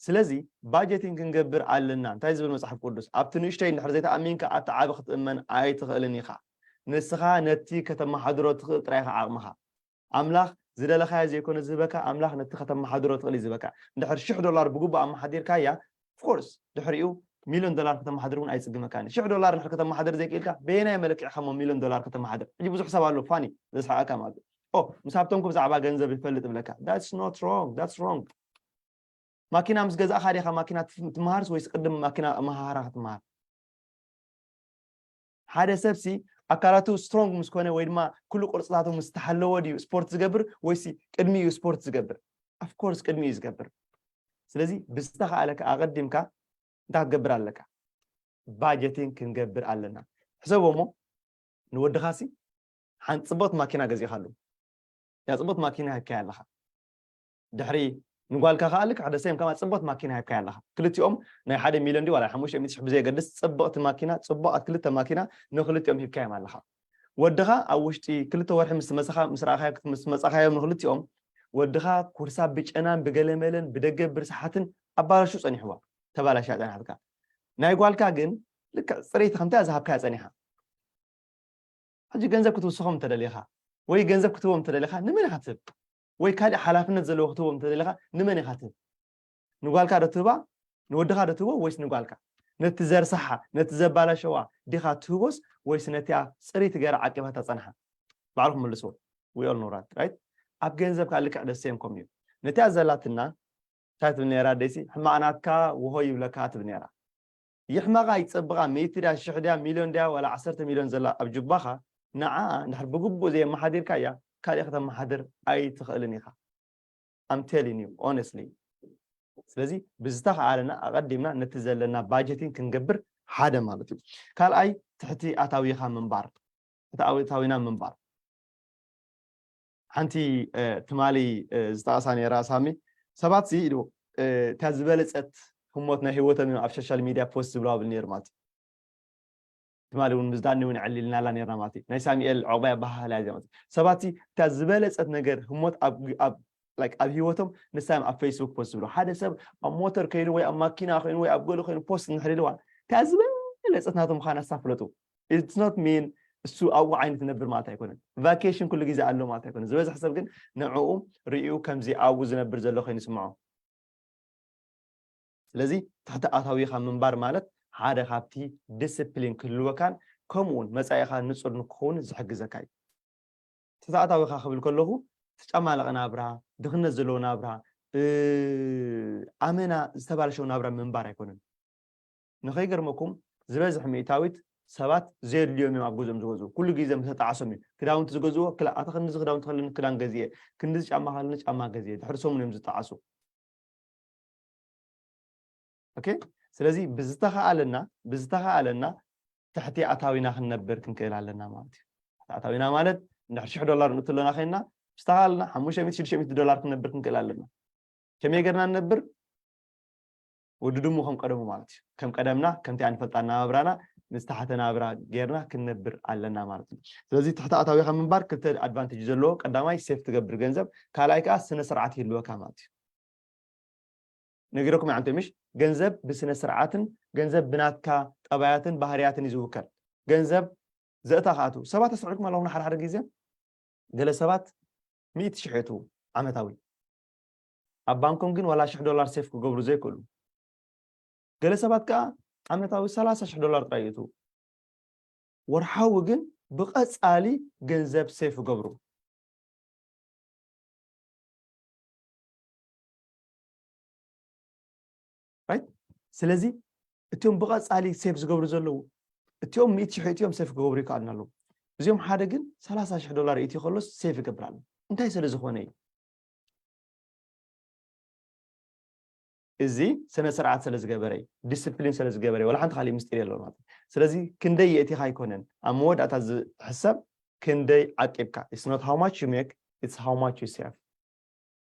ስለዚ ባጀቲንግ ክንገብር ኣለና። እንታይ ዝብል መፅሓፍ ቅዱስ? ኣብቲ ንእሽተይ እንድሕር ዘይተኣሚንካ ኣብቲ ዓቢ ክትእመን ኣይትኽእልን ኢኻ። ንስኻ ነቲ ከተመሓድሮ ትኽእል ጥራይ ኢኻ ዓቕምኻ። ኣምላኽ ዝደለኻዮ ዘይኮነ ዝህበካ፣ ኣምላኽ ነቲ ከተመሓድሮ ትኽእል እዩ ዝህበካ። እንድሕር ሽሕ ዶላር ብግቡእ ኣመሓዲርካያ፣ ኦፍኮርስ ድሕሪኡ ሚሊዮን ዶላር ከተመሓድር እውን ኣይፅግመካን። ሽሕ ዶላር እንድሕር ከተመሓድር ዘይክኢልካ በየናይ መለክዒ ከሞ ሚሊዮን ዶላር ከተመሓድር? ሕጂ ብዙሕ ሰብ ኣሎ ፋኒ ዘስሓቀካ ማለት እዩ። ኦ ምስ ሃብቶም ብዛዕባ ገንዘብ ይፈልጥ ብለካ። That's not wrong, that's wrong። ማኪና ምስ ገዛእኻ ዲኻ ማኪና ትፍ- ትመሃርስ ወይስ ቅድም ማኪና ኣመሃሃራ ክትመሃር? ሓደ ሰብሲ ኣካላቱ ስትሮንግ ምስ ኮነ ወይ ድማ ኩሉ ቅርፅታቱ ምስ ተሓለወ ድዩ ስፖርት ዝገብር ወይስ ቅድሚ እዩ ስፖርት ዝገብር? ኣፍኮርስ ቅድሚ እዩ ዝገብር። ስለዚ ብዝተኸኣለካ ኣቐዲምካ እንታይ ክትገብር ኣለካ? ባጀቲንግ ክንገብር ኣለና። ሕሰቦ እሞ ንወድኻሲ ሓንቲ ፅብቕቲ ማኪና ገዚእኻሉ። ያ ፅብቕቲ ማኪና ሂብካያ ኣለኻ። ድሕሪ ንጓልካ ከዓ ልክዕ ደሰም ከማ ፅብቕቲ ማኪና ሂብካያ ኣለኻ። ክልቲኦም ናይ ሓደ ሚሊዮን ድዩ ዋላ ሓሙሽተ ሚእቲ ሽሕ ብዘየገድስ ፅብቕቲ ማኪና፣ ፅቡቓት ክልተ ማኪና ንክልቲኦም ሂብካዮም ኣለኻ። ወድኻ ኣብ ውሽጢ ክልተ ወርሒ ምስ መሰኻ ምስ ረኣኻዮ ምስ መፃኻዮም ንክልቲኦም ወድኻ ኩርሳ ብጨናን ብገለመለን ብደገ ብርስሓትን ኣባላሹ ፀኒሕዋ ተባላሽያ ፀኒሓትካ። ናይ ጓልካ ግን ልክዕ ፅሬቲ ከምታ ዝሃብካያ ፀኒሓ። ሕጂ ገንዘብ ክትውስኾም እንተደሊኻ ወይ ገንዘብ ክትህቦም እንተደሊኻ ንመን ኢኻ ትህብ? ወይ ካልእ ሓላፍነት ዘለዎ ክትህቦም እንተደሊኻ ንመን ኢኻ ትህብ? ንጓልካ ዶ ትህባ? ንወድኻ ዶ ትህቦ ወይስ ንጓልካ? ነቲ ዘርሳሓ ነቲ ዘባላሸዋ ዲኻ ትህቦስ ወይስ ነቲኣ ፅሪቲ ገይራ ዓቂባታ ፀንሓ? ባዕልኹም መልስዎ። We all know that, right? ኣብ ገንዘብ ከዓ ልክዕ ደሰም ከም እዩ። ነቲኣ ዘላትና እንታይ ትብል ነራ ደይሲ? ሕማቕ ናትካ ውሆ ይብለካ ትብል ነራ። ይሕመቓ ይፀብቓ ሚእቲ ድያ ሽሕ ድያ ሚልዮን ድያ ዋላ ዓሰርተ ሚልዮን ዘላ ኣብ ጁባኻ ንዓኣ እንድሕር ብግቡእ ዘየመሓዲርካያ ካልእ ከተመሓድር ኣይትኽእልን ኢኻ። I'm telling you honestly። ስለዚ ብዝተኸኣለና ኣቐዲምና ነቲ ዘለና ባጀቲን ክንገብር ሓደ ማለት እዩ። ካልኣይ ትሕቲ ኣታዊኻ ምንባር፣ ትሕቲ ኣታዊና ምንባር። ሓንቲ ትማሊ ዝጠቐሳ ነራ ሳሚ ሰባት ሲ ኢሉ እታ ዝበለፀት ህሞት ናይ ህይወቶም እዮም ኣብ ሶሻል ሚድያ ፖስት ዝብሉ ብል ነይሩ ማለት እዩ። ትማሊ እውን ምስ ዳኒ እውን ዕሊልናላ ነርና ማለት እዩ። ናይ ሳሙኤል ዑቕባይ ኣበሃህላ እዚኣ ማለት እዩ። ሰባት ሲ እታ ዝበለፀት ነገር ህሞት ኣብ ኣብ ላይክ ኣብ ህይወቶም ንሳዮም ኣብ ፌስቡክ ፖስት ዝብሉ ሓደ ሰብ ኣብ ሞተር ከይኑ ወይ ኣብ ማኪና ኮይኑ ወይ ኣብ ገሉ ኮይኑ ፖስት እንድሕር ኢልዋ እታ ዝበለፀት ናቶም ምዃና ንሳ ፍለጡ። It's not mean እሱ ኣብኡ ዓይነት ነብር ማለት ኣይኮነን። ቫኬሽን ኩሉ ግዜ ኣሎ ማለት ኣይኮነን። ዝበዝሕ ሰብ ግን ንዕኡ ርእዩ ከምዚ ኣብኡ ዝነብር ዘሎ ኮይኑ ይስምዖ። ስለዚ ትሕቲ ኣታዊኻ ምንባር ማለት ሓደ ካብቲ ዲስፕሊን ክህልወካን ከምኡ እውን መፃኢኻ ንፁር ንክኸውን ዝሕግዘካ እዩ። ትሕቲ ኣታዊኻ ክብል ከለኹ ተጨማለቐ ናብራ፣ ድኽነት ዘለዎ ናብራ፣ ኣመና ዝተባለሸው ናብራ ምንባር ኣይኮነን። ንኸይገርመኩም ዝበዝሕ ሚእታዊት ሰባት ዘየድልዮም እዮም ኣብ ገዝኦም ዝገዝኡ። ኩሉ ግዜ ምስ ተጣዓሶም እዩ ክዳውንቲ ዝገዝእዎ። ክላ ኣታ ክንድዚ ክዳውንቲ ከለኒ ክዳን ገዝኤ፣ ክንድዚ ጫማ ከለኒ ጫማ ገዝኤ፣ ድሕሪ ሰሙን እዮም ዝጣዓሱ። ኦኬ፣ ስለዚ ብዝተኸኣለና ብዝተኸኣለና ትሕቲ ኣታዊና ክንነብር ክንክእል ኣለና ማለት እዩ። ትሕቲ ኣታዊና ማለት እንድሕር ሽሕ ዶላር ንእቱ ኣለና ኮይንና ብዝተኸኣለና ሓሙሽተ ሚእቲ ሽዱሽተ ሚእቲ ዶላር ክንነብር ክንክእል ኣለና። ከመይ ገርና ንነብር? ወዲ ድሙ ከም ቀደሙ ማለት እዩ። ከም ቀደምና ከምቲ ኣንፈልጣ ናብራና ንዝተሓተ ናብራ ጌርና ክንነብር ኣለና ማለት እዩ። ስለዚ ትሕቲ ኣታዊኻ ምንባር ክልተ ኣድቫንቴጅ ዘለዎ፣ ቀዳማይ ሴፍ ትገብር ገንዘብ፣ ካልኣይ ከዓ ስነ ስርዓት ይህልወካ ማለት እዩ። ነጊረኩም ይዓንተ ምሽ ገንዘብ ብስነ ስርዓትን ገንዘብ ብናትካ ጠባያትን ባህርያትን እዩ ዝውከል። ገንዘብ ዘእታ ከኣቱ ሰባት ኣስተውዕልኩም ኣለኹም ሓደ ሓደ ግዜ ገለ ሰባት ሚእቲ ሽሕ የእትዉ ዓመታዊ። ኣብ ባንኮም ግን ዋላ ሽሕ ዶላር ሴፍ ክገብሩ ዘይክእሉ። ገለ ሰባት ከዓ ዓመታዊ ሰላሳ ሽሕ ዶላር ጥራይ የእትዉ። ወርሓዊ ግን ብቐጻሊ ገንዘብ ሴፍ ይገብሩ። ራይት? ስለዚ እቲኦም ብቐጻሊ ሴፍ ዝገብሩ ዘለዉ፣ እቲኦም ሚእቲ ሽሕ እቲኦም ሴፍ ክገብሩ ይከኣሉና ኣለዉ። እዚኦም ሓደ ግን ሰላሳ ሽሕ ዶላር እትዩ ከሎስ ሴፍ ይገብር ኣሎ። እንታይ ስለ ዝኾነ እዩ? እዚ ስነ ስርዓት ስለ ዝገበረ እዩ፣ ዲስፕሊን ስለ ዝገበረ እዩ። ዋላ ሓንቲ ካልእ ምስጢር የለውን ማለት እዩ። ስለዚ ክንደይ የእቲኻ ኣይኮነን ኣብ መወዳእታ ዝሕሰብ፣ ክንደይ ዓቂብካ። It's not how much you make, it's how much you save።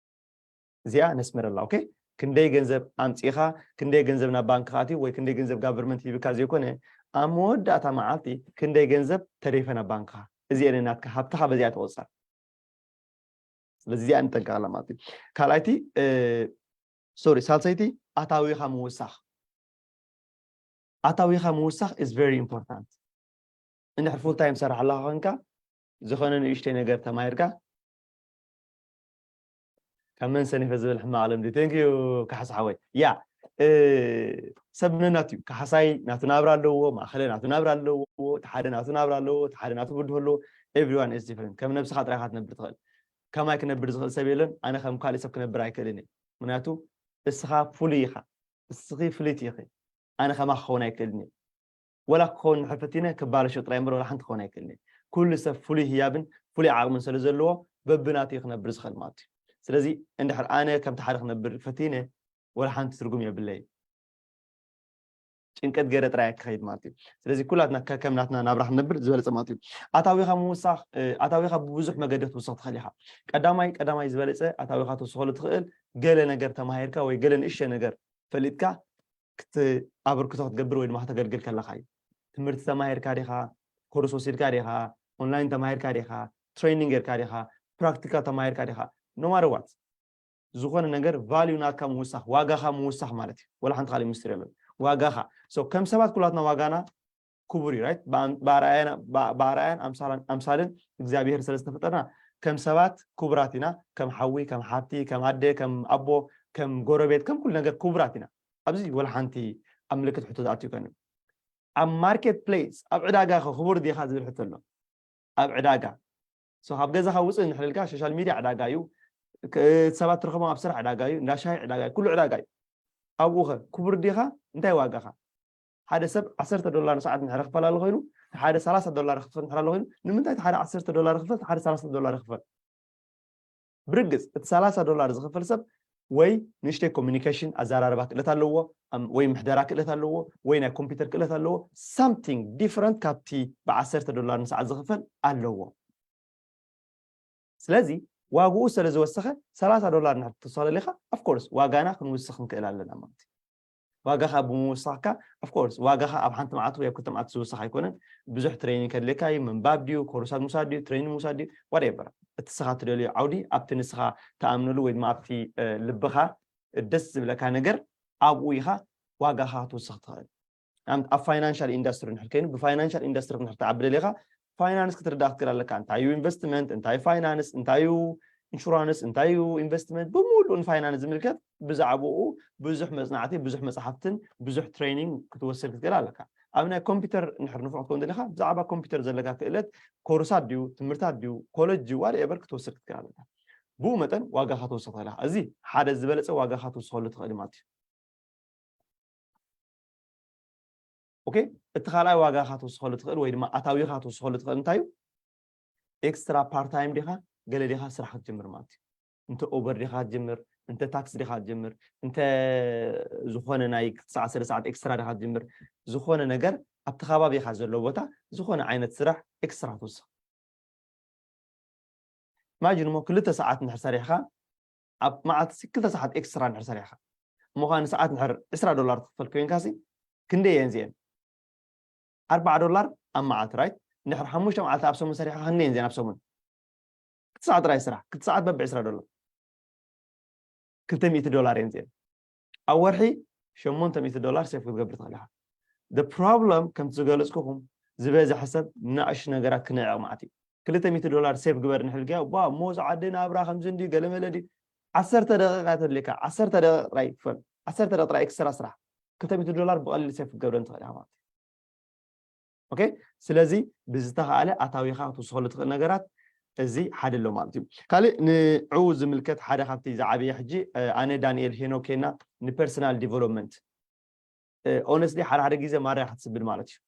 እዚኣ ነስምረላ። ኦኬ፣ ክንደይ ገንዘብ ኣምፂኻ፣ ክንደይ ገንዘብ ናብ ባንክ ኣትዩ ወይ ክንደይ ገንዘብ ጋቨርመንት ሂብካ ዘይኮነ፣ ኣብ መወዳእታ መዓልቲ ክንደይ ገንዘብ ተሪፈ ናብ ባንክኻ። እዚኤን ናትካ፣ ሃብትኻ በዚኣ ትቑፀር። ስለዚ እዚኣ ንጠንቀቐላ ማለት እዩ። ካልኣይቲ፣ ሶሪ፣ ሳልሰይቲ፣ ኣታዊኻ ምውሳኽ። ኣታዊኻ ምውሳኽ is very important። እንድሕር ፉል ታይም ሰራሕ ኣለኻ ኮንካ፣ ዝኾነ ንእሽተይ ነገር ተማሂርካ፣ ካብ መን ሰኒፈ ዝብል ሕማቕ ልምዲ። Thank you ካሕሳ ሓወይ። ያ፣ እ፣ ሰብ ነናት እዩ። ካሕሳይ ናቱ ናብራ ኣለዎ፣ ማእኸለ ናቱ ናብራ ኣለዎ፣ እቲ ሓደ ናቱ ናብራ ኣለዎ፣ እቲ ሓደ ናቱ ብድሆ ኣለዎ። Everyone is different። ከም ነብስኻ ጥራይ ኢኻ ትነብር ትኽእል። ከማይ ክነብር ዝኽእል ሰብ የለን። ኣነ ከም ካልእ ሰብ ክነብር ኣይክእልን እየ። ምክንያቱ እስኻ ፍሉይ ኢኻ። እስኺ ፍልይቲ ኢኺ። ኣነ ከማኺ ክኸውን ኣይክእልን እየ። ወላ ክኸውን እንድሕር ፈቲነ ክባለሾ ጥራይ እምበር ወላ ሓንቲ ክኸውን ኣይክእልን እየ። ኩሉ ሰብ ፍሉይ ህያብን ፍሉይ ዓቕምን ስለ ዘለዎ በብናቱ እዩ ክነብር ዝኽእል ማለት እዩ። ስለዚ እንድሕር ኣነ ከምቲ ሓደ ክነብር ፈቲነ ወላ ሓንቲ ትርጉም የብለይን። ጭንቀት ገይረ ጥራይ ክኸይድ ማለት እዩ። ስለዚ ኩላትና ከከም ናትና ናብራ ክንነብር ዝበለጸ ማለት እዩ። ኣታዊኻ ምውሳኽ፣ እ፣ ኣታዊኻ ብብዙሕ መገዲ ክትውስኽ ትኽእል ኢኻ። ቀዳማይ፣ ቀዳማይ ዝበለጸ ኣታዊኻ ትውስኸሉ ትኽእል ገለ ነገር ተማሂርካ ወይ ገለ ንእሽተ ነገር ፈሊጥካ ክት-፣ ኣበርክቶ ክትገብር ወይ ድማ ከተገልግል ከለኻ እዩ። ትምህርቲ ተማሂርካ ዲኻ? ኮርስ ወሲድካ ዲኻ? ኦንላይን ተማሂርካ ዲኻ? ትሬኒንግ ጌርካ ዲኻ? ፕራክቲካል ተማሂርካ ዲኻ? No matter what፣ ዝኾነ ነገር ቫልዩ ናትካ ምውሳኽ፣ ዋጋኻ ምውሳኽ ማለት እዩ። ወላ ሓንቲ ካልእ ምስጢር የለን። ዋጋኻ። So ከም ሰባት ኩላትና ዋጋና ክቡር እዩ፣ ራይት? ብኣም-፣ ብኣርኣያን፣ ብ-፣ ብኣርኣያን ኣምሳላን፣ ኣምሳልን እግዚኣብሄር ስለ ዝተፈጠርና ከም ሰባት ክቡራት ኢና። ከም ሓዊ፣ ከም ሓብቲ፣ ከም ኣደ፣ ከም ኣቦ፣ ከም ጎረቤት፣ ከም ኩሉ ነገር ክቡራት ኢና። ኣብዚ ወላ ሓንቲ ኣብ ምልክት ሕቶ ዝኣቱ ይኮንን። ኣብ ማርኬት ፕሌስ፣ ኣብ ዕዳጋ ኸ ክቡር ዲኻ ዝብል ሕቶ ኣሎ። ኣብ ዕዳጋ። So ካብ ገዛኻ ውፅእ እንድሕር ኢልካ ሶሻል ሚድያ ዕዳጋ እዩ። ክ-፣ ሰባት ትረኽቦም ኣብ ስራሕ ዕዳጋ እዩ። እንዳ ሻሂ ዕዳጋ እዩ። ኩሉ ዕዳጋ እዩ። ኣብኡ ኸ ክቡር ዲኻ? እንታይ ዋጋኻ? ሓደ ሰብ ዓሰርተ ዶላር ንሰዓት እንድሕር ክፈል ኣሎ ኮይኑ፣ ሓደ ሰላሳ ዶላር ክፈል እንድሕር ኣሎ ኮይኑ፣ ንምንታይ እቲ ሓደ ዓሰርተ ዶላር ክፈል፣ እቲ ሓደ ሰላሳ ዶላር ክፈል? ብርግጽ እቲ ሰላሳ ዶላር ዝኽፈል ሰብ ወይ ንእሽተይ ኮሚኒኬሽን ኣዘራርባ ክእለት ኣለዎ፣ ኣም-፣ ወይ ምሕደራ ክእለት ኣለዎ፣ ወይ ናይ ኮምፒውተር ክእለት ኣለዎ። ሳምቲንግ ዲፍረንት ካብቲ ብዓሰርተ ዶላር ንሰዓት ዝኽፈል ኣለዎ። ስለዚ ዋግኡ ስለ ዝወሰኸ ሰላሳ ዶላር እንድሕር ትውስኽ ደሊኻ፣ ኦፍኮርስ ዋጋና ክንውስኽ ንክእል ኣለና ማለት እዩ። ዋጋኻ ብምውሳኽካ፣ ኦፍኮርስ ዋጋኻ ኣብ ሓንቲ መዓልቲ ወይ ኣብ ክልተ መዓልቲ ዝውስኽ ኣይኮነን። ብዙሕ ትሬኒንግ ከድልየካ እዩ። ምንባብ ድዩ፣ ኮርሳት ምውሳድ ድዩ፣ ትሬኒንግ ምውሳድ ድዩ፣ ዋትኤቨር። እቲ ንስኻ ትደልዮ ዓውዲ፣ ኣብቲ ንስኻ ትኣምነሉ ወይ ድማ ኣብቲ፣ እ፣ ልብኻ ደስ ዝብለካ ነገር ኣብኡ ኢኻ ዋጋኻ ክትውስኽ ትኽእል። ኣም-፣ ኣብ ፋይናንሻል ኢንዱስትሪ እንድሕር ኮይኑ፣ ብፋይናንሻል ኢንዱስትሪ እንድሕር ትዓቢ ደሊኻ፣ ፋይናንስ ክትርዳእ ክትክእል ኣለካ። እንታይ እዩ ኢንቨስትመንት፣ እንታይ ፋይናንስ፣ እንታይ እዩ ኢንሹራንስ፣ እንታይ እዩ ኢንቨስትመንት፣ ብምሉእ ንፋይናንስ ዝምልከት ብዛዕባኡ ብዙሕ መጽናዕቲ፣ ብዙሕ መጽሓፍትን ብዙሕ ትሬኒንግ ክትወስድ ክትክእል ኣለካ። ኣብ ናይ ኮምፒውተር እንድሕር ንፉዕ ክትከውን ደሊኻ፣ ብዛዕባ ኮምፒውተር ዘለካ ክእለት፣ ኮርሳት ድዩ፣ ትምህርታት ድዩ፣ ኮለጅ ድዩ፣ ዋትኤቨር ክትወስድ ክትክእል ኣለካ። ብኡ መጠን ዋጋኻ ትወስኽ ትኽእል ኢኻ። እዚ ሓደ ዝበለጸ ዋጋኻ ትውስኸሉ ትኽእል ማለት እዩ። ኦኬ፣ እቲ ካልኣይ ዋጋኻ ትውስኸሉ ትኽእል ወይ ድማ ኣታዊኻ ትውስኸሉ ትኽእል እንታይ እዩ? ኤክስትራ ፓርታይም ዲኻ፣ ገለ ዲኻ ስራሕ ክትጅምር ማለት እዩ። እንተ ኡበር ዲኻ ክትጅምር፣ እንተ ታክሲ ዲኻ ክትጅምር፣ እንተ ዝኾነ ናይ ክልተ ሰዓት ሰለስተ ሰዓት ኤክስትራ ዲኻ ክትጅምር፣ ዝኾነ ነገር ኣብቲ ከባቢኻ ዘሎ ቦታ ዝኾነ ዓይነት ስራሕ ኤክስትራ ትውስኽ። ኢማጂን እሞ ክልተ ሰዓት እንድሕር ሰሪሕኻ፣ ኣብ መዓልቲ ክልተ ሰዓት ኤክስትራ እንድሕር ሰሪሕኻ፣ እሞ ኸኣ ንሰዓት እንድሕር ዕስራ ዶላር ትኽፈል ኮይንካሲ፣ ክንደይ እየን እዚአን? ኣርባዓ ዶላር ኣብ መዓልቲ፣ ራይት? እንድሕር ሓሙሽተ መዓልቲ ኣብ ሰሙን ሰሪሕኻ፣ ክንደይ እየን እዚአን ኣብ ሰሙን? ክልተ ሰዓት ጥራይ ስራሕ፣ ክልተ ሰዓት በብ ዕስራ ዶላር። ክልተ ሚእቲ ዶላር እየን እዚአን። ኣብ ወርሒ ሸሞንተ ሚእቲ ዶላር ሴፍ ክትገብር ትኽእል ኢኻ። The problem፣ ከምቲ ዝገለጽኩኹም፣ ዝበዝሐ ሰብ ንኣሽቱ ነገራት ክንዕቕ መዓት እዩ። ክልተ ሚእቲ ዶላር ሴቭ ግበር ንሕልግያ ባ ሞዝ ዓዲ ናብራ ከምዚ እንዲ ገለመለ ዲ ዓሰርተ ደቂቃ ተድልካ ዓሰርተ ደቂቃ ጥራይ ክፈል ዓሰርተ ደቂቃ ጥራይ ኤክስትራ ስራሕ ክልተ ሚእቲ ዶላር ብቐሊል ሴቭ ክትገብረን ትኽእል ኢኻ ማለት እዩ። ኦኬ ስለዚ ብዝተኻኣለ ኣታዊኻ ክትውስኸሉ ትኽእል ነገራት እዚ ሓደ ኣሎ ማለት እዩ። ካልእ ንዕኡ ዝምልከት ሓደ ካብቲ ዝዓበየ ሕጂ ኣነ ዳንኤል ሄኖኬና ንፐርሰናል ዲቨሎፕመንት ኦነስትሊ ሓደ ሓደ ግዜ ማርያ ክትስብል ማለት እዩ።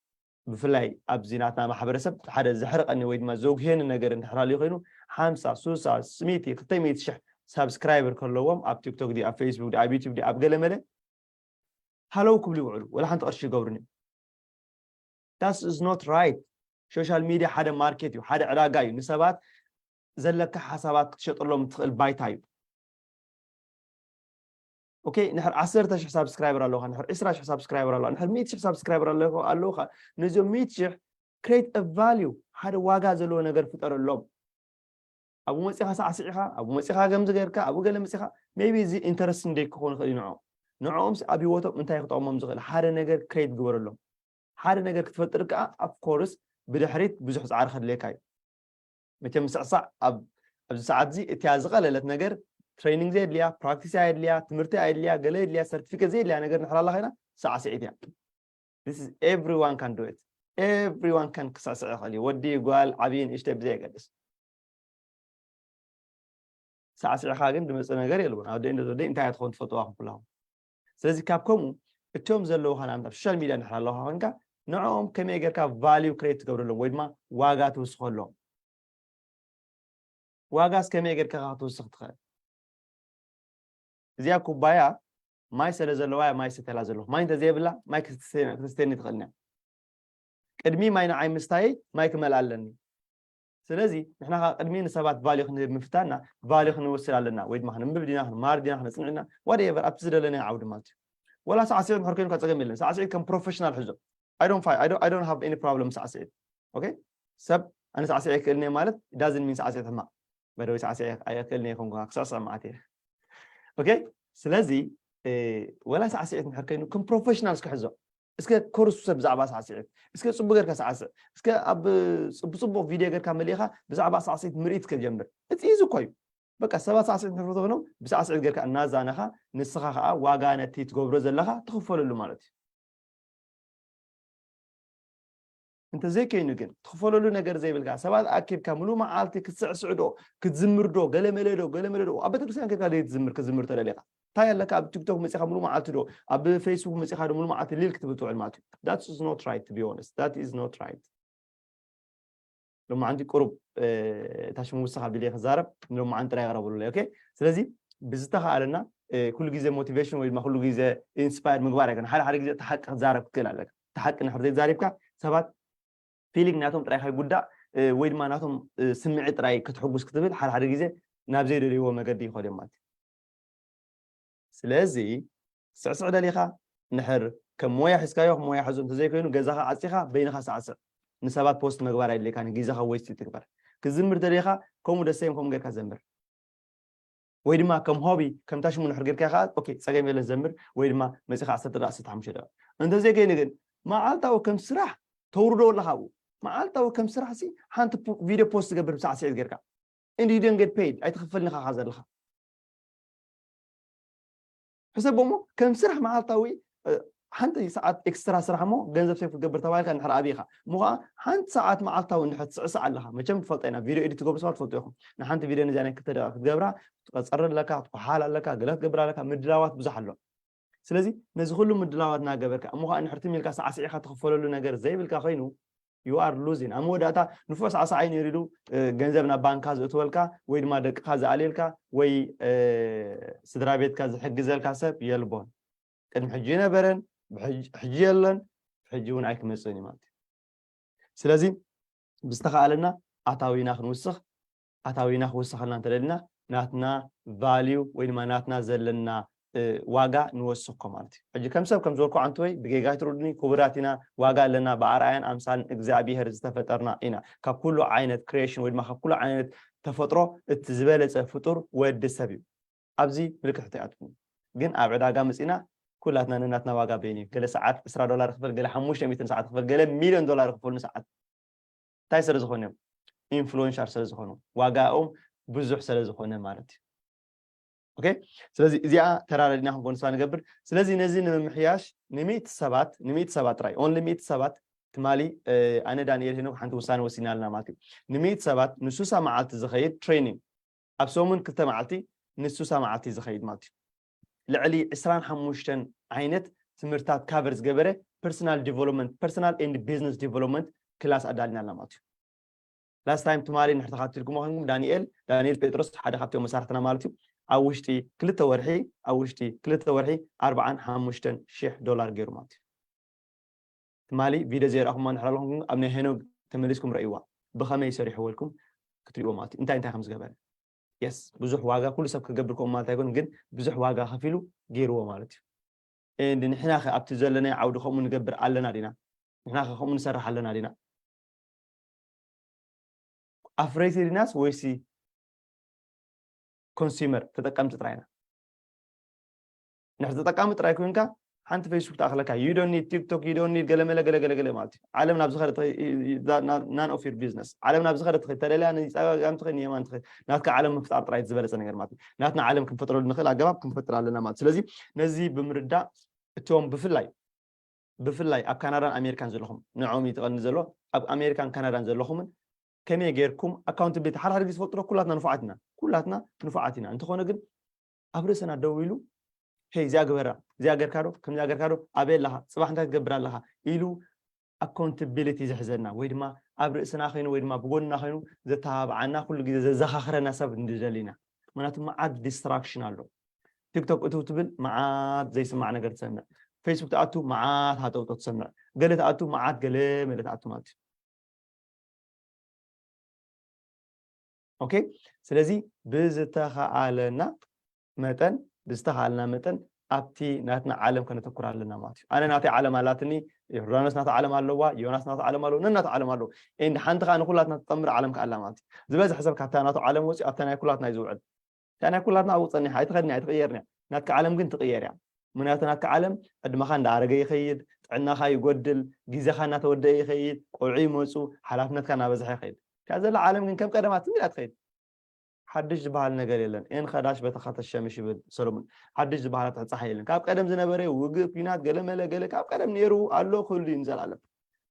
ብፍላይ ኣብዚ ናትና ማሕበረሰብ ሓደ ዘሕርቀኒ ወይ ድማ ዘጉህየኒ ነገር እንድሕር ሃልዩ ኮይኑ ሓምሳ ሱሳ ስሚቲ ክልተ ሚእቲ ሽሕ ሳብስክራይበር ከለዎም ኣብ ቲክቶክ ዲ ኣብ ፌስቡክ ዲ ኣብ ዩቱብ ዲ ኣብ ገለ መለ ሃለው ክብሉ ይውዕሉ ወላ ሓንቲ ቅርሺ ይገብሩን እዮም። That is not right። ሶሻል ሚድያ ሓደ ማርኬት እዩ፣ ሓደ ዕዳጋ እዩ። ንሰባት ዘለካ ሓሳባት ክትሸጠሎም ትኽእል ባይታ እዩ። ኦኬ ንሕር ዓሰርተ ሽሕ ሳብስክራይበር ኣለውካ፣ ንሕር ዕስራ ሽሕ ሳብስክራይበር ኣለዋ፣ ንሕር ሚእቲ ሽሕ ሳብስክራይበር ኣለውካ ኣለውካ ነዚኦም ሚእቲ ሽሕ ክሬት ቫልዩ ሓደ ዋጋ ዘለዎ ነገር ፍጠረሎም። ኣብኡ መፂኻ ሳዕስዒኻ ኣብኡ መፂኻ ከምዚ ገርካ ኣብኡ ገለ መፂኻ ሜቢ እዚ ኢንተረስት እንደ ክኾን ይኽእል እዩ ንዕኦም ንዕኦምስ ኣብ ህይወቶም እንታይ ክጠቕሞም ዝኽእል ሓደ ነገር ክሬት ግበረሎም። ሓደ ነገር ክትፈጥር ከዓ ኣፍኮርስ ብድሕሪት ብዙሕ ፃዕሪ ከድልየካ እዩ። መቸም ምስዕሳዕ ኣብ ኣብዚ ሰዓት እዚ እቲያ ዝቐለለት ነገር ትሬኒንግ ዘየድልያ ፕራክቲስ ኣየድልያ ትምህርቲ ኣየድልያ ገለ የድልያ ሰርቲፊኬት ዘየድልያ ነገር ንሕር ኣላ ኮይና ሳዕስዒት እያ። This is everyone can do it። Everyone can ክስዕስዕ ይኽእል እዩ። ወዲ ጓል ዓብዪ ንእሽተይ ብዘየገድስ ሳዕስዕኻ ግን ዝመፅእ ነገር የልቦን። ኣደይ እንደ ወደይ እንታይ ትኸውን ትፈልጥዋ ኩላኹም። ስለዚ ካብ ከምኡ እቶም ዘለውኻ ንኣብነት ኣብ ሶሻል ሚድያ እንድሕር ኣለውካ ኮይንካ ንዕኦም ከመይ ጌርካ ቫልዩ ክሬት ትገብረሎም ወይ ድማ ዋጋ ትውስኸሎም። ዋጋስ ከመይ ጌርካ ክትውስኽ ትኽእል? እዚኣ ኩባያ ማይ ስለ ዘለዋ እያ ማይ ሰተላ ዘለኹ። ማይ እንተዘየብላ ማይ ክትስተኒ ትኽእልና። ቅድሚ ማይ ንዓይ ምስታየይ ማይ ክመልኣ ኣለኒ። ስለዚ ንሕና ከዓ ቅድሚ ንሰባት ቫልዩ ክንህብ ምፍታንና ቫልዩ ክንወስድ ኣለና ወይ ድማ ክንንብብ ዲና ክንማር ዲና ክነፅንዕና ዋደየቨር ኣብቲ ዝደለናዮ ዓውዲ ማለት እዩ። ወላ ሳዕስዒት እንድሕር ኮይኑካ ፀገም የለን። ሳዕስዒት ከም ፕሮፌሽናል ሕዞ። I don't fight, I don't, I don't have any problem ሳዕስዒት። ኦኬ ሰብ ኣነ ሳዕስዒ ኣይክእልን እየ ማለት ዳዝን ሚን ሳዕስዒት ሕማቕ በደወይ ሳዕስዒ ኣይክእልን እየ ኮንኩ ክስዕስዕ ማለት እየ። ኦኬ ስለዚ ወላ ሳዕስዒት እንድሕር ኮይኑ ከም ፕሮፌሽናል እስከ ሕዞ እስከ ኮርስ ውሰድ ብዛዕባ ሳዕስዒት እስከ ፅቡቅ ጌርካ ሳዕስዕ እስከ ኣብ ብፅቡቅ ቪድዮ ጌርካ መሊእኻ ብዛዕባ ሳዕስዒት ምርኢት ከጀምር እቲ እዚ እኮ እዩ። በቃ ሰባት ሳዕስዒት ንሕፍርቶ ኮይኖም ብሳዕስዒት ጌርካ እናዛነኻ ንስኻ ከዓ ዋጋ ነቲ ትገብሮ ዘለኻ ትኽፈለሉ ማለት እዩ። እንተዘይከይኑ ግን ትኽፈለሉ ነገር ዘይብልካ ሰባት ኣኪብካ ሙሉ መዓልቲ ክትስዕስዕ ዶ ክትዝምር ዶ ገለመለ ዶ ገለመለ ዶ ኣብ ቤተክርስትያን ከድካ ዘይትዝምር ክትዝምር ተደሊኻ እንታይ ኣለካ ኣብ ቲክቶክ መፂኻ ሙሉ መዓልቲ ዶ ኣብ ፌስቡክ መፂኻ ዶ ሙሉ መዓልቲ ሊል ክትብል ትውዕል ማለት እዩ። That is not right to be honest, that is not right። ሎማዓንቲ ቁሩብ እታ ሽሙ ውስኻ ቢለ ክዛረብ ንሎማዓንቲ ጥራይ ይቕረብሉ ኦኬ። ስለዚ ብዝተኻኣለና ኩሉ ግዜ ሞቲቬሽን ወይ ድማ ኩሉ ግዜ ኢንስፓየር ምግባር ኣይኮነ ሓደ ሓደ ግዜ እቲ ሓቂ ክትዛረብ ክትክእል ኣለካ። እቲ ሓቂ ንሕር ዘይዛሪብካ ሰባት ፊሊንግ ናቶም ጥራይ ከይጉዳእ ወይ ድማ ናቶም ስምዒ ጥራይ ክትሕጉስ ክትብል ሓደ ሓደ ግዜ ናብ ዘይደልይዎ መገዲ ይኸዱ እዮም ማለት እዩ። ስለዚ ስዕስዕ ደሊኻ ንሕር ከም ሞያ ሒዝካዮ ሞያ ሕዞ እንተዘይኮይኑ ገዛኻ ዓፂኻ በይንኻ ሳዕስዕ። ንሰባት ፖስት መግባር ኣይድልየካን ግዜኻ ወይስት ትግበር። ክዝምር ደሊኻ ከምኡ ደሰይም ከምኡ ጌርካ ዘምር። ወይ ድማ ከም ሆቢ ከምታ ሽሙ ንሕር ጌርካ ከዓ ኦኬ ፀገም የለን ዘምር ወይ ድማ መፂኻ ዓሰርተ ደቂቃ ዓሰርተ ሓሙሽተ ደቂቃ። እንተዘይኮይኑ ግን መዓልታዊ ከም ስራሕ ተውርዶ ኣለኻ ኣብኡ። መዓልታዊ ከም ስራሕ ሲ ሓንቲ ቪድዮ ፖስት ትገብር ብሳዕስዒት ጌርካ and you don't get paid ኣይትኽፈልኒ ኢኻ ዘለኻ። ሕሰቦ እሞ ከም ስራሕ መዓልታዊ ሓንቲ ሰዓት ኤክስትራ ስራሕ እሞ ገንዘብ ሴፍ ክትገብር ተባሂልካ እንድሕር ኣብኻ እሞ ከዓ ሓንቲ ሰዓት መዓልታዊ እንድሕር ትስዕስዕ ኣለኻ መቸም ትፈልጦ ኢና ቪድዮ ኤዲት ትገብሩ ሰባት ትፈልጡ ኢኹም ንሓንቲ ቪድዮ ነዚኣ ናይ ክልተ ደቂቃ ክትገብራ ትቀፀር ኣለካ ትኳሓል ኣለካ ገለ ክትገብር ኣለካ ምድላዋት ብዙሕ ኣሎ። ስለዚ ነዚ ኩሉ ምድላዋት እናገበርካ እሞ ከዓ እንድሕር ትም ኢልካ ሳዕስዒኻ ትኽፈለሉ ነገር ዘይብልካ ኮይኑ you are losing ኣብ መወዳእታ ንፉዕ ሳዕሳዓይ ነይሩ ኢሉ ገንዘብ ናብ ባንካ ዝእትወልካ ወይ ድማ ደቅኻ ዝኣልየልካ ወይ ስድራ ቤትካ ዝሕግዘልካ ሰብ የልቦን። ቅድሚ ሕጂ ይነበረን ሕጂ የለን ሕጂ እውን ኣይክመፅእን እዩ ማለት እዩ። ስለዚ ብዝተኻኣለና ኣታዊና ክንውስኽ ኣታዊና ክውስኸልና እንተደልና ናትና ቫልዩ ወይ ድማ ናትና ዘለና ዋጋ ንወስኮ ማለት እዩ። ሕጂ ከም ሰብ ከም ዝበልኩ ዓንትወይ ብጌጋ ትርድኒ ክቡራት ኢና ዋጋ ኣለና ብኣርኣያን ኣምሳልን እግዚኣብሄር ዝተፈጠርና ኢና ካብ ኩሉ ዓይነት ክሬሽን ወይ ድማ ካብ ኩሉ ዓይነት ተፈጥሮ እቲ ዝበለፀ ፍጡር ወዲ ሰብ እዩ። ኣብዚ ምልክት ሕቶ ይኣትኩም ግን ኣብ ዕዳጋ መፂና ኩላትና ነናትና ዋጋ በይን እዩ ገለ ሰዓት ዕስራ ዶላር ክፈል ገለ ሓሙሽተ ሚእትን ሰዓት ክፈል ገለ ሚልዮን ዶላር ክፈል ንሰዓት እንታይ ስለ ዝኾነ እዮም ኢንፍሉዌንሻል ስለ ዝኾኑ ዋጋኦም ብዙሕ ስለ ዝኾነ ማለት እዩ። ኦኬ፣ ስለዚ እዚኣ ተራዳዲና ክንኮን ስባ ንገብር። ስለዚ ነዚ ንምምሕያሽ ንሚእቲ ሰባት ንሚእቲ ሰባት ጥራይ ኦንሊ ሚእቲ ሰባት ትማሊ ኣነ ዳንኤል ሄኖክ ሓንቲ ውሳነ ወሲና ኣለና ማለት እዩ። ንሚእቲ ሰባት ንሱሳ መዓልቲ ዝኸይድ ትሬኒንግ ኣብ ሰሙን ክልተ መዓልቲ ንሱሳ መዓልቲ ዝኸይድ ማለት እዩ። ልዕሊ ዕስራን ሓሙሽተን ዓይነት ትምህርታት ካቨር ዝገበረ ፐርሰናል ዲቨሎፕመንት ፐርሰናል ኤንድ ቢዝነስ ዲቨሎፕመንት ክላስ ኣዳልና ኣለና ማለት እዩ። ላስት ታይም ትማሊ ንሕተኻትልኩም ኾንኩም ዳንኤል ዳንኤል ጴጥሮስ ሓደ ካብቶም መሳርሕትና ማለት እዩ። ኣብ ውሽጢ ክልተ ወርሒ ኣብ ውሽጢ ክልተ ወርሒ ኣርባዓን ሓሙሽተን ሺሕ ዶላር ገይሩ ማለት እዩ። ትማሊ ቪድዮ ዘይረኣኹም እንድሕር ኣለኹም ኣብ ናይ ሄኖግ ተመሊስኩም ረእይዋ። ብኸመይ ሰሪሕዎ ኢልኩም ክትሪእዎ ማለት እዩ። እንታይ እንታይ ከም ዝገበረ የስ ብዙሕ ዋጋ ኩሉ ሰብ ክገብር ከምኡ ማለት ኣይኮን ግን ብዙሕ ዋጋ ከፊሉ ገይርዎ ማለት እዩ። ንሕና ከ ኣብቲ ዘለናይ ዓውዲ ከምኡ ንገብር ኣለና ዲና? ንሕና ከ ከምኡ ንሰርሕ ኣለና ዲና? ኣፍረይቲ ዲናስ ወይሲ ኮንሱመር ተጠቀምቲ ጥራይ ኢና? ንሕቲ ተጠቃሚ ጥራይ ኮይንካ ሓንቲ ፌስቡክ ትኣኽለካ you don't need TikTok you don't need ገለመለ ገለገለገለ ማለት እዩ። ዓለም ናብ ዝኸደ none of your business ዓለም ናብ ዝኸደ ትኸድ ተደልያ ንፀጋም ትኸድ ንየማን ትኸድ ናትካ ዓለም ምፍጣር ጥራይ ዝበለፀ ነገር ማለት እዩ። ናትና ዓለም ክንፈጥረሉ ንኽእል ኣገባብ ክንፈጥር ኣለና ማለት ስለዚ ነዚ ብምርዳእ እቶም ብፍላይ ብፍላይ ኣብ ካናዳን ኣሜሪካን ዘለኹም ንዕኦም እዩ ትቐኒ ዘሎ ኣብ ኣሜሪካን ካናዳን ዘለኹምን ከመይ ጌርኩም ኣካውንታብሊቲ ሓደ ሓደ ግዜ ትፈልጡ ዶ ኩላትና ንፉዓት ኢና ኩላትና ንፉዓት ኢና እንተኾነ ግን ኣብ ርእስና ደው ኢሉ ሄይ እዚኣ ግበራ እዚኣ ገርካ ዶ ከምዚኣ ገርካ ዶ ኣበይ ኣለኻ ፅባሕ እንታይ ትገብር ኣለኻ ኢሉ ኣካውንታብሊቲ ዝሕዘና ወይ ድማ ኣብ ርእስና ኮይኑ ወይ ድማ ብጎንና ኮይኑ ዘተባብዓና ኩሉ ግዜ ዘዘኻኽረና ሰብ ንደሊ ኢና ምክንያቱ መዓት ዲስትራክሽን ኣሎ ቲክቶክ እትው ትብል መዓት ዘይስማዕ ነገር ትሰምዕ ፌስቡክ ትኣቱ መዓት ሃጠውጦ ትሰምዕ ገለ ትኣቱ መዓት ገለ መለ ትኣቱ ማለት እዩ ኦኬ ስለዚ ብዝተኸኣለና መጠን ብዝተኸኣለና መጠን ኣብቲ ናትና ዓለም ከነተኩር ኣለና ማለት እዩ ኣነ ናተይ ዓለም ኣላትኒ ዮርዳኖስ ናተ ዓለም ኣለዋ ዮናስ ናተ ዓለም ኣለዎ ነናተ ዓለም ኣለዎ ኤንድ ሓንቲ ከዓ ንኩላትና ትጠምር ዓለም ከኣላ ማለት እዩ ዝበዝሐ ሰብ ካብታ ናቱ ዓለም ወፂኡ ኣብታ ናይ ኩላትና እዩ ዝውዕል እታ ናይ ኩላትና ኣብኡ ፀኒሓ ኣይትኸድን እያ ኣይትቕየርን እያ ናትካ ዓለም ግን ትቕየር እያ ምክንያቱ ናትካ ዓለም ዕድመኻ እንዳኣረገ ይኸይድ ጥዕናኻ ይጎድል ግዜኻ እናተወደአ ይኸይድ ቆልዑ ይመፁ ሓላፍነትካ እናበዝሐ ይኸይድ እታ ዘላ ዓለም ግን ከም ቀደማ ትም ኢላ ትኸይድ ሓድሽ ዝበሃል ነገር የለን ኤን ኸዳሽ በተኻ ተሸምሽ ይብል ሰሎሙን ሓድሽ ዝበሃል ኣትሕፃሓ የለን ካብ ቀደም ዝነበረ ውግእ ኲናት ገለመለ ገለ ካብ ቀደም ነይሩ ኣሎ ክህሉ እዩ ንዘለኣለም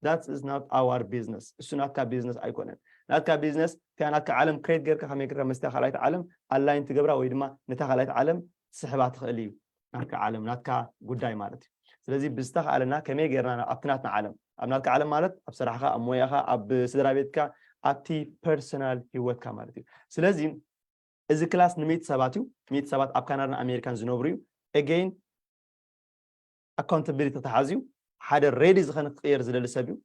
That is not our business እሱ ናትካ ቢዝነስ ኣይኮነን ናትካ ቢዝነስ እቲያ ናትካ ዓለም ክሬት ጌርካ ከመይ ጌርካ ምስታ ካልኣይቲ ዓለም ኣላይን ትገብራ ወይ ድማ ነታ ካልኣይቲ ዓለም ትስሕባ ትኽእል እዩ ናትካ ዓለም ናትካ ጉዳይ ማለት እዩ ስለዚ ብዝተኻኣለና ከመይ ጌርና ኣብቲ ናትና ዓለም ኣብ ናትካ ዓለም ማለት ኣብ ስራሕካ ኣብ ሞያኻ ኣብ ስድራ ቤትካ ኣብቲ ፐርሰናል ህይወትካ ማለት እዩ ስለዚ እዚ ክላስ ንሚእቲ ሰባት እዩ ሚእቲ ሰባት ኣብ ካናዳን ኣሜሪካን ዝነብሩ እዩ again ኣካውንታብሊቲ ተተሓዝዩ ሓደ ሬዲ ዝኾነ ክቕየር ዝደሊ ሰብ እዩ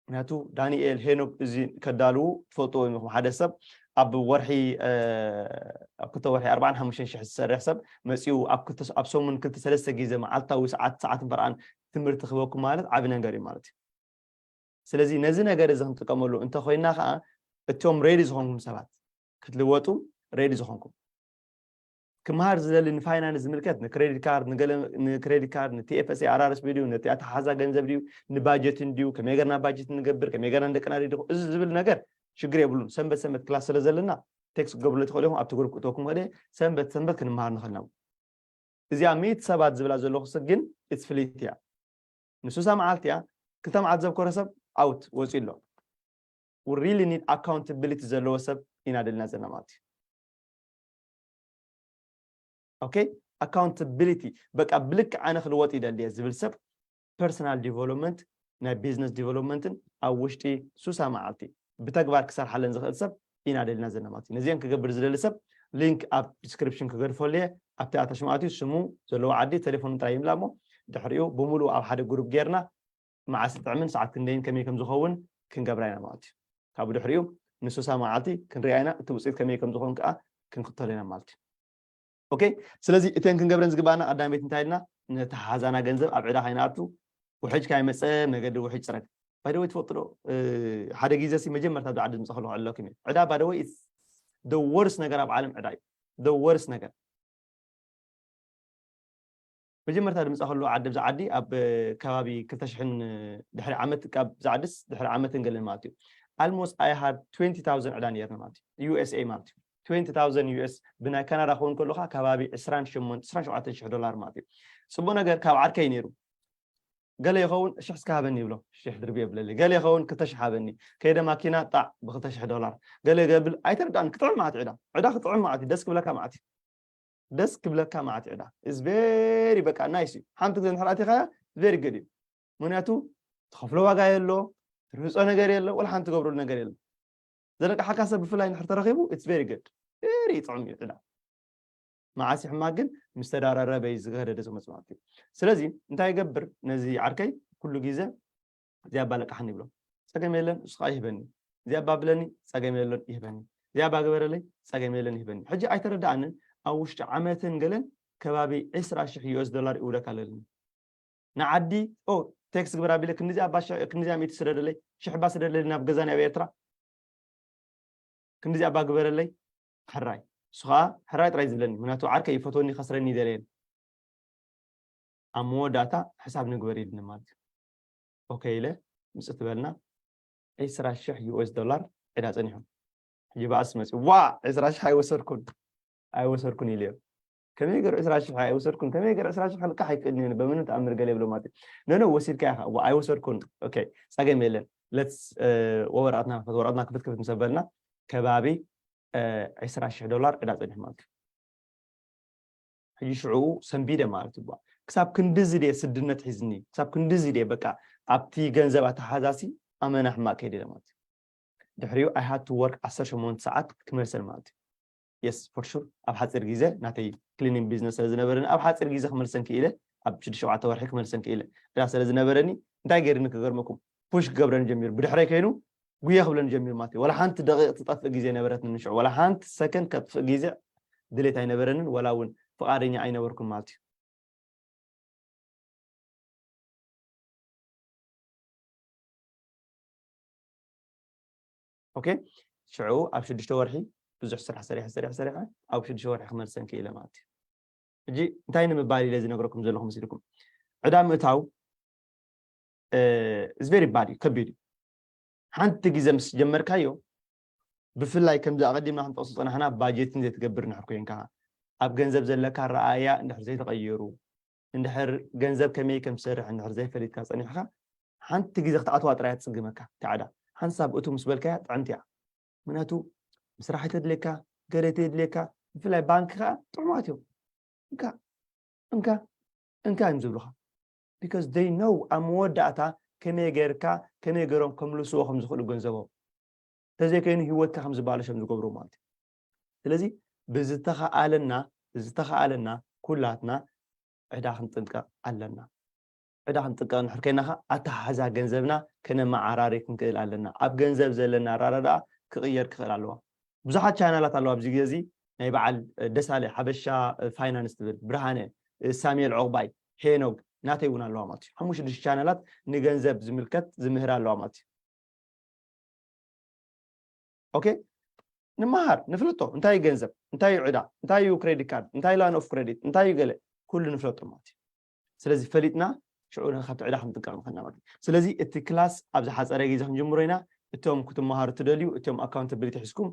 ምክንያቱ ዳንኤል ሄኖክ እዚ ከዳልዉ ትፈልጥዎ ኢኹም ሓደ ሰብ ኣብ ወርሒ ኣብ ክልተ ወርሒ ኣርባዓን ሓሙሽተን ሽሕ ዝሰርሕ ሰብ መፂኡ ኣብ ሰሙን ክልተ ሰለስተ ግዜ መዓልታዊ ሰዓት ሰዓትን ፈርዓን ትምህርቲ ክበኩም ማለት ዓብ ነገር እዩ ማለት እዩ ስለዚ ነዚ ነገር እዚ ክንጥቀመሉ እንተኮይና ከዓ እቶም ሬዲ ዝኾንኩም ሰባት ክትልወጡ ሬዲ ዝኾንኩም ክምሃር ዝደሊ ንፋይናንስ ዝምልከት ንክሬዲት ካርድ ንክሬዲት ካርድ ንቲኤፍኤስኤ ኣራርስ ቪድዮ ነቲ ኣተሓዛ ገንዘብ ድዩ ንባጀት እንድዩ ከመይ ገርና ባጀት ንገብር ከመይ ገርና ንደቅና ሪድኹ እዚ ዝብል ነገር ሽግር የብሉን ሰንበት ሰንበት ክላስ ስለ ዘለና ቴክስት ክገብርሉ ትኽእሉ ኢኹም ኣብቲ ግሩፕ ክእተወኩም ከደ ሰንበት ሰንበት ክንምሃር ንኽእል ኢና እዚኣ ሚእቲ ሰባት ዝብላ ዘለኹ ግን ኢትስ ፍሊት እያ ንሱሳ መዓልቲ እያ ክልተ መዓልቲ ዘብከሮ ሰብ ኣውት ወፂኡ ኣሎ we really need accountability ዘለዎ ሰብ ኢና ደልና ዘለና ማለት እዩ okay accountability በቃ ብልክ ኣነ ክልወጥ ይደልየ ዝብል ሰብ personal development ናይ business development ን ኣብ ውሽጢ ሱሳ መዓልቲ ብተግባር ክሰርሓለን ዝኽእል ሰብ ኢና ደልና ዘለና ማለት እዩ ነዚአን ክገብር ዝደሊ ሰብ ሊንክ ኣብ ዲስክሪፕሽን ክገድፈሉ እየ ኣብቲ ኣታሽማት እዩ ስሙ ዘለዎ ዓዲ ቴሌፎን ጥራይ ይምላ እሞ ድሕሪኡ ብምሉእ ኣብ ሓደ ግሩፕ ጌርና መዓስ ጥዕምን ሰዓት ክንደይን ከመይ ከም ዝኸውን ክንገብራ ኢና ማለት እዩ ካብ ድሕሪኡ ንሱሳ መዓልቲ ክንሪኣ ኢና እቲ ውፅኢት ከመይ ከም ዝኾን ከዓ ክንክተሎ ኢና ማለት እዩ okay ስለዚ እተን ክንገብረን ዝግባኣና ቀዳመይቲ እንታይ ኢልና ነቲ ሓዛና ገንዘብ ኣብ ዕዳ ከይንኣቱ ውሕጅ ካይመፀ መገዲ ውሕጅ ፅረግ ባይደወይ ትፈልጡ ዶ ሓደ ግዜ ሲ መጀመርታ ዓዲ ዝምፀ ከለኩ ዕለኩም እዩ ዕዳ ባይደወይ the worst ነገር ኣብ ዓለም ዕዳ እዩ the worst ነገር መጀመርታ ድምፃ ከሉ ዓዲ ብዛ ዓዲ ኣብ ከባቢ ክልተ ሽሕን ድሕሪ ዓመት ካብ ዛ ዓድስ ድሕሪ ዓመትን ገለን ማለት እዩ almost I had twenty thousand ዕዳ ነይርኒ ማለት እዩ። USA ማለት እዩ። twenty thousand US ብናይ ካናዳ ክኸውን ከሎ ከዓ ከባቢ ዕስራን ሸሞንተ ዕስራን ሸውዓተን ሽሕ ዶላር ማለት እዩ። ፅቡቅ ነገር ካብ ዓርከይ ነይሩ። ገለ ይኸውን ሽሕ እስከ ሃበኒ ይብሎ፣ ሽሕ ድርቢ የብለለይ። ገለ ይኸውን ክልተ ሽሕ ሃበኒ። ከይደ ማኪና ጣዕ ብክልተ ሽሕ ዶላር። ገለ ገብል ኣይተረዳእን። ክጥዕም ማለት ዕዳ ዕዳ ክጥዕም ማለት እዩ። ደስ ክብለካ ማለት እዩ። ደስ ክብለካ ማለት ዕዳ is very በቃ nice እዩ። ሓንቲ ግዜ እንድሕር ኣቲኻያ very good እዩ። ምክንያቱ ትኸፍሎ ዋጋ የሎ፣ ትርህፆ ነገር የለ፣ ወላ ሓንቲ ትገብረሉ ነገር የለ። ዘለቃሓካ ሰብ ብፍላይ እንድሕር ተረኺቡ it's very good፣ very ጥዑም እዩ ዕዳ። መዓስ ሕማቅ ግን ምስ ተዳራረበ እዩ ዝገደደ ዝመፅ ማለት እዩ። ስለዚ እንታይ ይገብር ነዚ ዓርከይ? ኩሉ ግዜ እዚኣ ኣባ ለቃሓኒ ይብሎ። ፀገም የለን፣ እሱ ከዓ ይህበኒ። እዚኣ ኣባ ብለኒ፣ ፀገም የለን፣ ይህበኒ። እዚኣ ኣባ ግበረለይ፣ ፀገም የለን፣ ይህበኒ። ሕጂ ኣይተረዳኣንን። ኣብ ውሽጢ ዓመትን ገለን ከባቢ ዕስራ ሽሕ US ዶላር ይውለካ ኣለኒ። ንዓዲ ኦ ቴክስ ግበር ኣቢለ ክንዲዚኣ ኣባ ሽሕ- ክንዲዚኣ ሚእቲ ስደደለይ፣ ሽሕ ባ ስደደለይ ናብ ገዛኒ ኣብ ኤርትራ፣ ክንዲዚኣ ኣባ ግበረለይ። ሕራይ እሱ ከዓ ሕራይ ጥራይ ዝብለኒ፣ ምክንያቱ ዓርከይ ይፈትወኒ ከስረኒ ይደለየን። ኣብ መወዳእታ ሕሳብ ንግበር ኢልኒ ማለት እዩ። ኦኬ ኢለ ምፅእ ትበልና ዕስራ ሽሕ US ዶላር ዕዳ ፀኒሑ። ሕጂ በኣስ መፅኡ ዋ ዕስራ ሽሕ ኣይወሰድኩን ኣይወሰድኩን ኢለዮ። ከመይ ገይሩ ዕስራ ሽሕ ኣይወሰድኩን? ከመይ ገይሩ ዕስራ ሽሕ ክልቃሕ ኣይክእልን እዩ፣ በምንም ተኣምር ገለ ይብሎ ማለት እዩ። ኖ ኖ ወሲድካ ኢኻ። ዋ ኣይወሰድኩን። ኦኬ ፀገም የለን። ለትስ ወረቃትና ክፈት ወረቃትና ክፍት ክፍት ምስ ኣበልና ከባቢ ዕስራ ሽሕ ዶላር ዕዳ ፀኒሑ ማለት እዩ። ሕጂ ሽዑ ሰንቢደ ማለት እዩ። ክሳብ ክንድዚ ድየ ስድነት ሒዝኒ፣ ክሳብ ክንድዚ ድየ በቃ ኣብቲ ገንዘብ ኣተሓዛሲ ኣመና ሕማቅ ከይደ ማለት እዩ። ድሕሪኡ I had to work ዓሰርተ ሸሞንተ ሰዓት ክመልሰን ማለት እዩ። Yes for sure ኣብ ሓፂር ግዜ ናተይ ክሊኒንግ ቢዝነስ ስለ ዝነበረኒ ኣብ ሓፂር ግዜ ክመልሰን ክኢለ፣ ኣብ ሽዱሽተ ሸውዓተ ወርሒ ክመልሰን ክኢለ። ዕዳ ስለ ዝነበረኒ እንታይ ገይርኒ ክገርመኩም፣ ፑሽ ክገብረኒ ጀሚሩ። ብድሕረይ ከይኑ ጉየ ክብለኒ ጀሚሩ ማለት እዩ። ወላ ሓንቲ ደቂቅ ትጠፍእ ግዜ ነበረትኒ ንሽዑ፣ ወላ ሓንቲ ሰከንድ ከጥፍእ ግዜ ድሌት ኣይነበረንን፣ ወላ እውን ፍቃደኛ ኣይነበርኩን ማለት እዩ። ኦኬ ሽዑ ኣብ ሽዱሽተ ወርሒ ብዙሕ ስራሕ ሰሪሐ ሰሪሐ ሰሪሐ ኣብ ሽዱሽተ ወርሒ ክመልሰን ክኢለ ማለት እዩ። ሕጂ እንታይ ንምባል ኢለ ዝነግረኩም ዘለኹ መሲልኩም? ዕዳ ምእታው is very bad እዩ፣ ከቢድ እዩ። ሓንቲ ግዜ ምስ ጀመርካዮ፣ ብፍላይ ከምዚ ኣቐዲምና ክንጠቕሶ ዝጸናሕና ባጀትን ዘይትገብር እንድሕር ኮይንካ፣ ኣብ ገንዘብ ዘለካ ኣረኣእያ እንድሕር ዘይተቐየሩ፣ እንድሕር ገንዘብ ከመይ ከም ዝሰርሕ እንድሕር ዘይፈሊጥካ ጸኒሕካ፣ ሓንቲ ግዜ ክትኣትዋ ጥራይ እያ ትጽግመካ እታ ዕዳ። ሓንሳብ እቱ ምስ በልካያ ጥዕምቲ እያ። ምክንያቱ ምስራሕ ኣይተድልየካ፣ ገለ ኣይተድልየካ፣ ብፍላይ ባንክ ከኣ ጥዑማት እዮም። እንካ እንካ እንካ እዮም ዝብሉኻ። Because they know ኣብ መወዳእታ ከመይ ገይርካ ከመይ ገይሮም ከምልስዎ ከም ዝኽእሉ ገንዘቦም፣ እንተዘይከይኑ ህይወትካ ከም ዝባለሾም ዝገብሩ ማለት እዩ። ስለዚ ብዝተኸኣለና ብዝተኸኣለና ኩላትና ዕዳ ክንጥንቀቕ ኣለና። ዕዳ ክንጥንቀቕ እንድሕር ኮይና ኸኣ ኣተሓሕዛ ገንዘብና ከነመዓራሪ ክንክእል ኣለና። ኣብ ገንዘብ ዘለና ኣራዳድኣ ክቕየር ክኽእል ኣለዋ። ብዙሓት ቻናላት ኣለዋ ኣብዚ ግዜ እዚ፣ ናይ በዓል ደሳለ ሓበሻ ፋይናንስ ትብል፣ ብርሃነ፣ ሳሙኤል ዑቕባይ፣ ሄኖግ፣ ናተይ እውን ኣለዋ ማለት እዩ። ሓሙሽተ ሽዱሽተ ቻናላት ንገንዘብ ዝምልከት ዝምህር ኣለዋ ማለት እዩ። ኦኬ ንምሃር ንፍለጦ፣ እንታይ እዩ ገንዘብ፣ እንታይ እዩ ዕዳ፣ እንታይ እዩ ክሬዲት ካርድ፣ እንታይ ላን ኦፍ ክሬዲት፣ እንታይ እዩ ገለ፣ ኩሉ ንፍለጦ ማለት እዩ። ስለዚ ፈሊጥና ሽዑ ካብቲ ዕዳ ክንጥንቀቕ ንኽእልና ማለት እዩ። ስለዚ እቲ ክላስ ኣብ ዝሓፀረ ግዜ ክንጅምሮ ኢና። እቶም ክትመሃሩ ትደልዩ እቶም ኣካውንታብሊቲ ሒዝኩም፣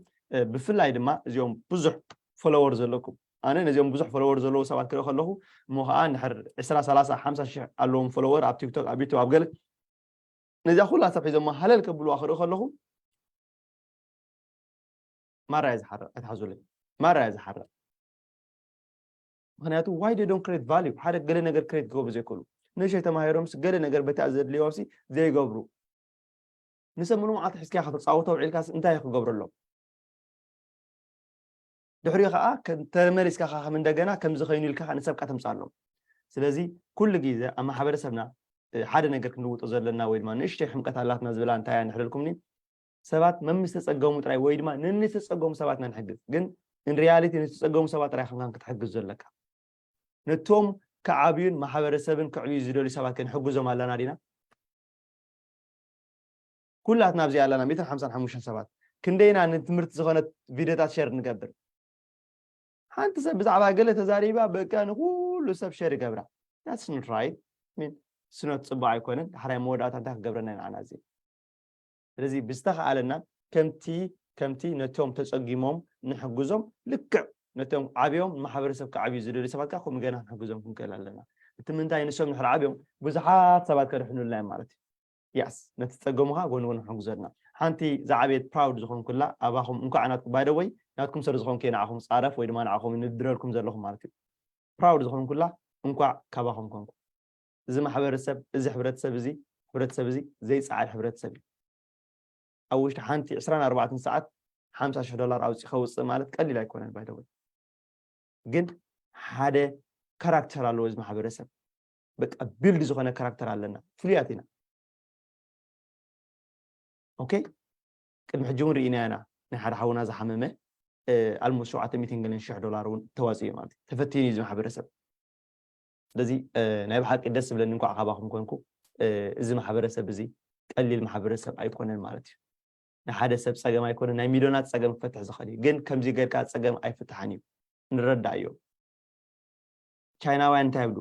ብፍላይ ድማ እዚኦም ብዙሕ ፎሎወር ዘለኩም፣ ኣነ ነዚኦም ብዙሕ ፎሎወር ዘለዉ ሰባት ክርኢ ከለኹ፣ እሞ ከዓ እንድሕር ዕስራ፣ ሰላሳ፣ ሓምሳ ሽሕ ኣለዎም ፎሎወር ኣብ ቲክቶክ፣ ኣብ ዩቱብ፣ ኣብ ገለ፣ ነዚኣ ኩላ ሰብ ሒዞማ ሃለል ከብልዋ ክርኢ ከለኹ ማራ እየ ዝሓርቕ። ኣይትሓዙለይ፣ ማራ እየ ዝሓርቕ። ምክንያቱ why they don't create value፣ ሓደ ገለ ነገር ክሬት ክገብሩ ዘይክእሉ፣ ንእሽተይ ተማሂሮምስ ገለ ነገር በቲ ዘድልዮምሲ ዘይገብሩ፣ ንሰብ ሙሉ መዓልቲ ሒዝካ ከተፃውቶ ውዒልካስ እንታይ ክገብረሎም? ድሕሪኡ ከዓ ከም ተመሊስካ ከዓ ከም እንደገና ከምዚ ከይኑ ኢልካ ከዓ ንሰብ ከዓ ተምፅኣሎም። ስለዚ ኩሉ ግዜ ኣብ ማሕበረሰብና ሓደ ነገር ክንልውጦ ዘለና ወይ ድማ ንእሽተይ ሕምቀት ኣላትና ዝብላ እንታይ እያ ንሕደልኩምኒ፣ ሰባት መምስ ተፀገሙ ጥራይ ወይ ድማ ንንተፀገሙ ሰባት ኢና ንሕግዝ። ግን in reality ንተፀገሙ ሰባት ጥራይ ከምካን ክትሕግዝ ዘለካ፣ ነቶም ክዓብዩን ማሕበረሰብን ክዕብዩ ዝደልዩ ሰባት ክንሕግዞም ኣለና ዲና? ኩላትና ኣብዚ ኣለና ሚእትን ሓምሳን ሓሙሽተን ሰባት። ክንደይና ንትምህርቲ ዝኾነት ቪድዮታት ሸር ንገብር? ሓንቲ ሰብ ብዛዕባ ገለ ተዛሪባ በቃ ንኩሉ ሰብ ሸር ይገብራ። That's not right። ሚን ስኖት ፅቡቅ ኣይኮነን። ዳሕራይ መወዳእታ እንታይ ክገብረና ንዓና እዚ? ስለዚ ብዝተኸኣለና ከምቲ ከምቲ ነቶም ተፀጊሞም ንሕግዞም፣ ልክዕ ነቶም ዓብዮም ማሕበረሰብ ክዓብዩ ዝደልዩ ሰባት ከዓ ከምኡ ገና ክንሕግዞም ክንክእል ኣለና። እቲ ምንታይ ንሶም ንሕር ዓብዮም ብዙሓት ሰባት ከድሕኑልና እዮም ማለት እዩ። ያስ ነቲ ፀገሙኻ ጎን ጎን ክንሕግዞ ኣለና። ሓንቲ ዝዓበየት ፕራውድ ዝኾንኩላ ኣባኹም እንኳዕ ናትኩም ባይደወይ ናትኩም ሰብ ዝኾንኩ ንዓኹም ፃረፍ ወይ ድማ ንዓኹም ንድረልኩም ዘለኹም ማለት እዩ። ፕራውድ ዝኾንኩላ እንኳዕ ካባኹም ኮንኩ። እዚ ማሕበረሰብ እዚ ሕብረተሰብ እዚ ሕብረተሰብ እዚ ዘይፀዓድ ሕብረተሰብ እዩ። ኣብ ውሽጢ ሓንቲ ዕስራን ኣርባዕተን ሰዓት ሓምሳ ሽሕ ዶላር ኣውፂእ ከውፅእ ማለት ቀሊል ኣይኮነን ባይደወይ። ግን ሓደ ካራክተር ኣለዎ እዚ ማሕበረሰብ። በቃ ቢልድ ዝኾነ ካራክተር ኣለና፣ ፍሉያት ኢና። ኦኬ፣ ቅድሚ ሕጂ እውን ርኢና ኢና። ናይ ሓደ ሓውና ዝሓመመ ኣልሞስት ሸውዓተ ሚእትን ገለን ሽሕ ዶላር እውን ተዋፂኡ ማለት እዩ። ተፈቲኑ እዩ እዚ ማሕበረሰብ። ስለዚ ናይ ብሓቂ ደስ ዝብለኒ እንኳዕ ካባኹም ኮንኩ። እዚ ማሕበረሰብ እዚ ቀሊል ማሕበረሰብ ኣይኮነን ማለት እዩ። ንሓደ ሰብ ፀገም ኣይኮነን፣ ናይ ሚሊዮናት ፀገም ክፈትሕ ዝኽእል እዩ። ግን ከምዚ ጌርካ ፀገም ኣይፍትሓን እዩ፣ ንረዳእ እዮም። ቻይናውያን እንታይ ይብሉ?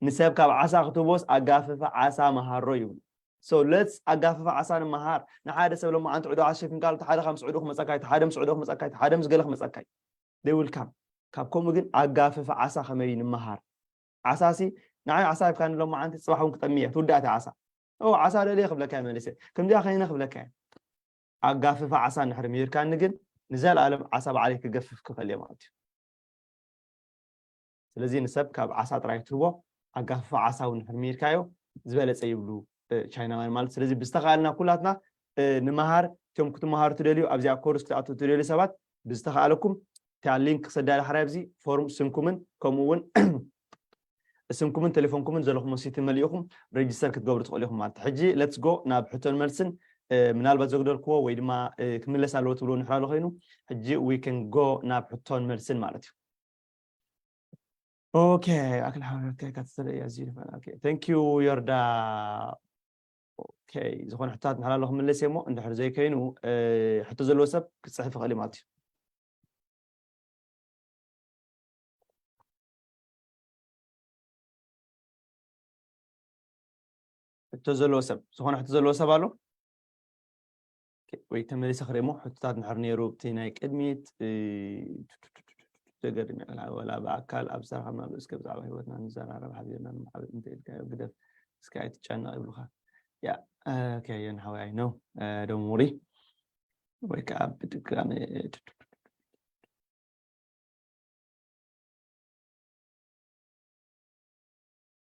ንሰብ ካብ ዓሳ ክትቦስ ኣጋፍፈ ዓሳ መሃሮ ይብሉ። So let's ኣጋፍፈ ዓሳ ንመሃር። ንሓደ ሰብ ሎማዓንቲ ዕዶ ዓሸፊንካሉ፣ ሓደ ካብ ምስ ዕዶ ክመፀካይ፣ ሓደ ምስ ዕዶ ክመፀካይ፣ ሓደ ምስ ገለ ክመፀካይ። They will come። ካብ ከምኡ ግን ኣጋፍፈ ዓሳ ከመይ ንመሃር? ዓሳ ሲ ንዓይ ዓሳ ሂብካኒ ሎማዓንቲ፣ ፅባሕ እውን ክጠሚ እየ፣ ትውዳእ እታ ዓሳ። ኦ ዓሳ ደልየ ክብለካ እየ መሊሰ፣ ከምዚኣ ከይነ ክብለካ እየ። ኣጋፍፈ ዓሳ እንድሕር ምሂርካኒ ግን ንዘለኣለም ዓሳ ባዕለይ ክገፍፍ ክኽእል እየ ማለት እዩ። ስለዚ ንሰብ ካብ ዓሳ ጥራይ ትህቦ፣ ኣጋፍፈ ዓሳ እውን እንድሕር ምሂርካዮ ዝበለፀ ይብሉ ቻይናውያን ማለት። ስለዚ ብዝተኻእልና ኩላትና ንመሃር። እቶም ክትመሃሩ ትደልዩ፣ ኣብዚኣ ኮርስ ክትኣትዉ ትደልዩ ሰባት ብዝተኻእለኩም እታ ሊንክ ክሰዳ ዳሕራይ ኣብዚ ፎርም ስምኩምን ከምኡ እውን ስምኩምን ቴሌፎንኩምን ዘለኹም ወሲቲ መሊእኹም ሬጅስተር ክትገብሩ ትኽእሉ ኢኹም ማለት። ሕጂ ሌትስ ጎ ናብ ሕቶን መልስን። ምናልባት ዘጉደልክዎ ወይ ድማ ክምለስ ኣለዎ ትብልዎ ንሕር ኣሎ ኮይኑ፣ ሕጂ we can go ናብ ሕቶን መልስን ማለት እዩ። ኦኬ፣ ኣክል ሓበሬታ ይካተተለ እያ እዚዩ። ኦኬ፣ thank you ዮርዳ። ኦኬ፣ ዝኾነ ሕቶታት እንድሕር ኣሎ ክምለስ እየ እሞ፣ እንድሕር ዘይከይኑ ሕቶ ዘለዎ ሰብ ክፅሕፍ ይኽእል እዩ ማለት እዩ። ሕቶ ዘለዎ ሰብ፣ ዝኾነ ሕቶ ዘለዎ ሰብ ኣሎ? ወይ ተመሊሰ ክርእሞ ሕቶታት እንድሕር ነይሩ፣ እቲ ናይ ቅድሚት ዘገርም እዩ። ወላ ብኣካል ኣብ ዝተረኸብናሉ እስከ ብዛዕባ ህይወትና ንዘራረብ፣ ሓቢርና ንመሓበጥ እንተ ኢልካዮ ግደፍ፣ እስከ ኣይትጨነቕ ይብሉኻ። ያ ኦኬ፣ ዮን ሓወይ፣ I know፣ don't worry። ወይ ከዓ ብድጋሚ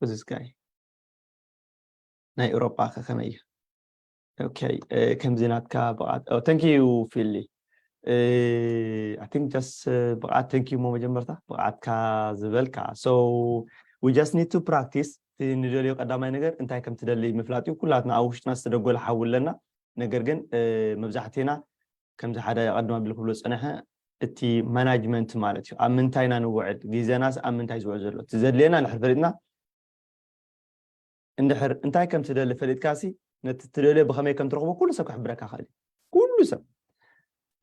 this guy ናይ ኤውሮጳ ከ ከመይ እዩ? ኦኬ፣ ከምዚ ናትካ ብቕዓት። Thank you ፊሊ። I think just ብቕዓት፣ thank you እሞ መጀመርታ ብቕዓትካ ዝበልካ። So we just need to practice። እቲ ንደልዮ ቀዳማይ ነገር እንታይ ከም ትደሊ ምፍላጥ እዩ። ኩላትና ኣብ ውሽጥና ዝተደጎለ ሓዊ ኣለና። ነገር ግን መብዛሕትና ከምዚ ሓደ ቀድማ ብል ክብሎ ዝፀንሐ እቲ ማናጅመንት ማለት እዩ። ኣብ ምንታይ ኢና ንውዕል፣ ግዜናስ ኣብ ምንታይ ዝውዕል ዘሎ፣ እቲ ዘድልየና እንድሕር ፈሊጥና፣ እንድሕር እንታይ ከም ትደሊ ፈሊጥካሲ ነቲ ትደልዮ ብኸመይ ከም ትረኽቦ ኩሉ ሰብ ክሕብረካ ክእል እዩ። ኩሉ ሰብ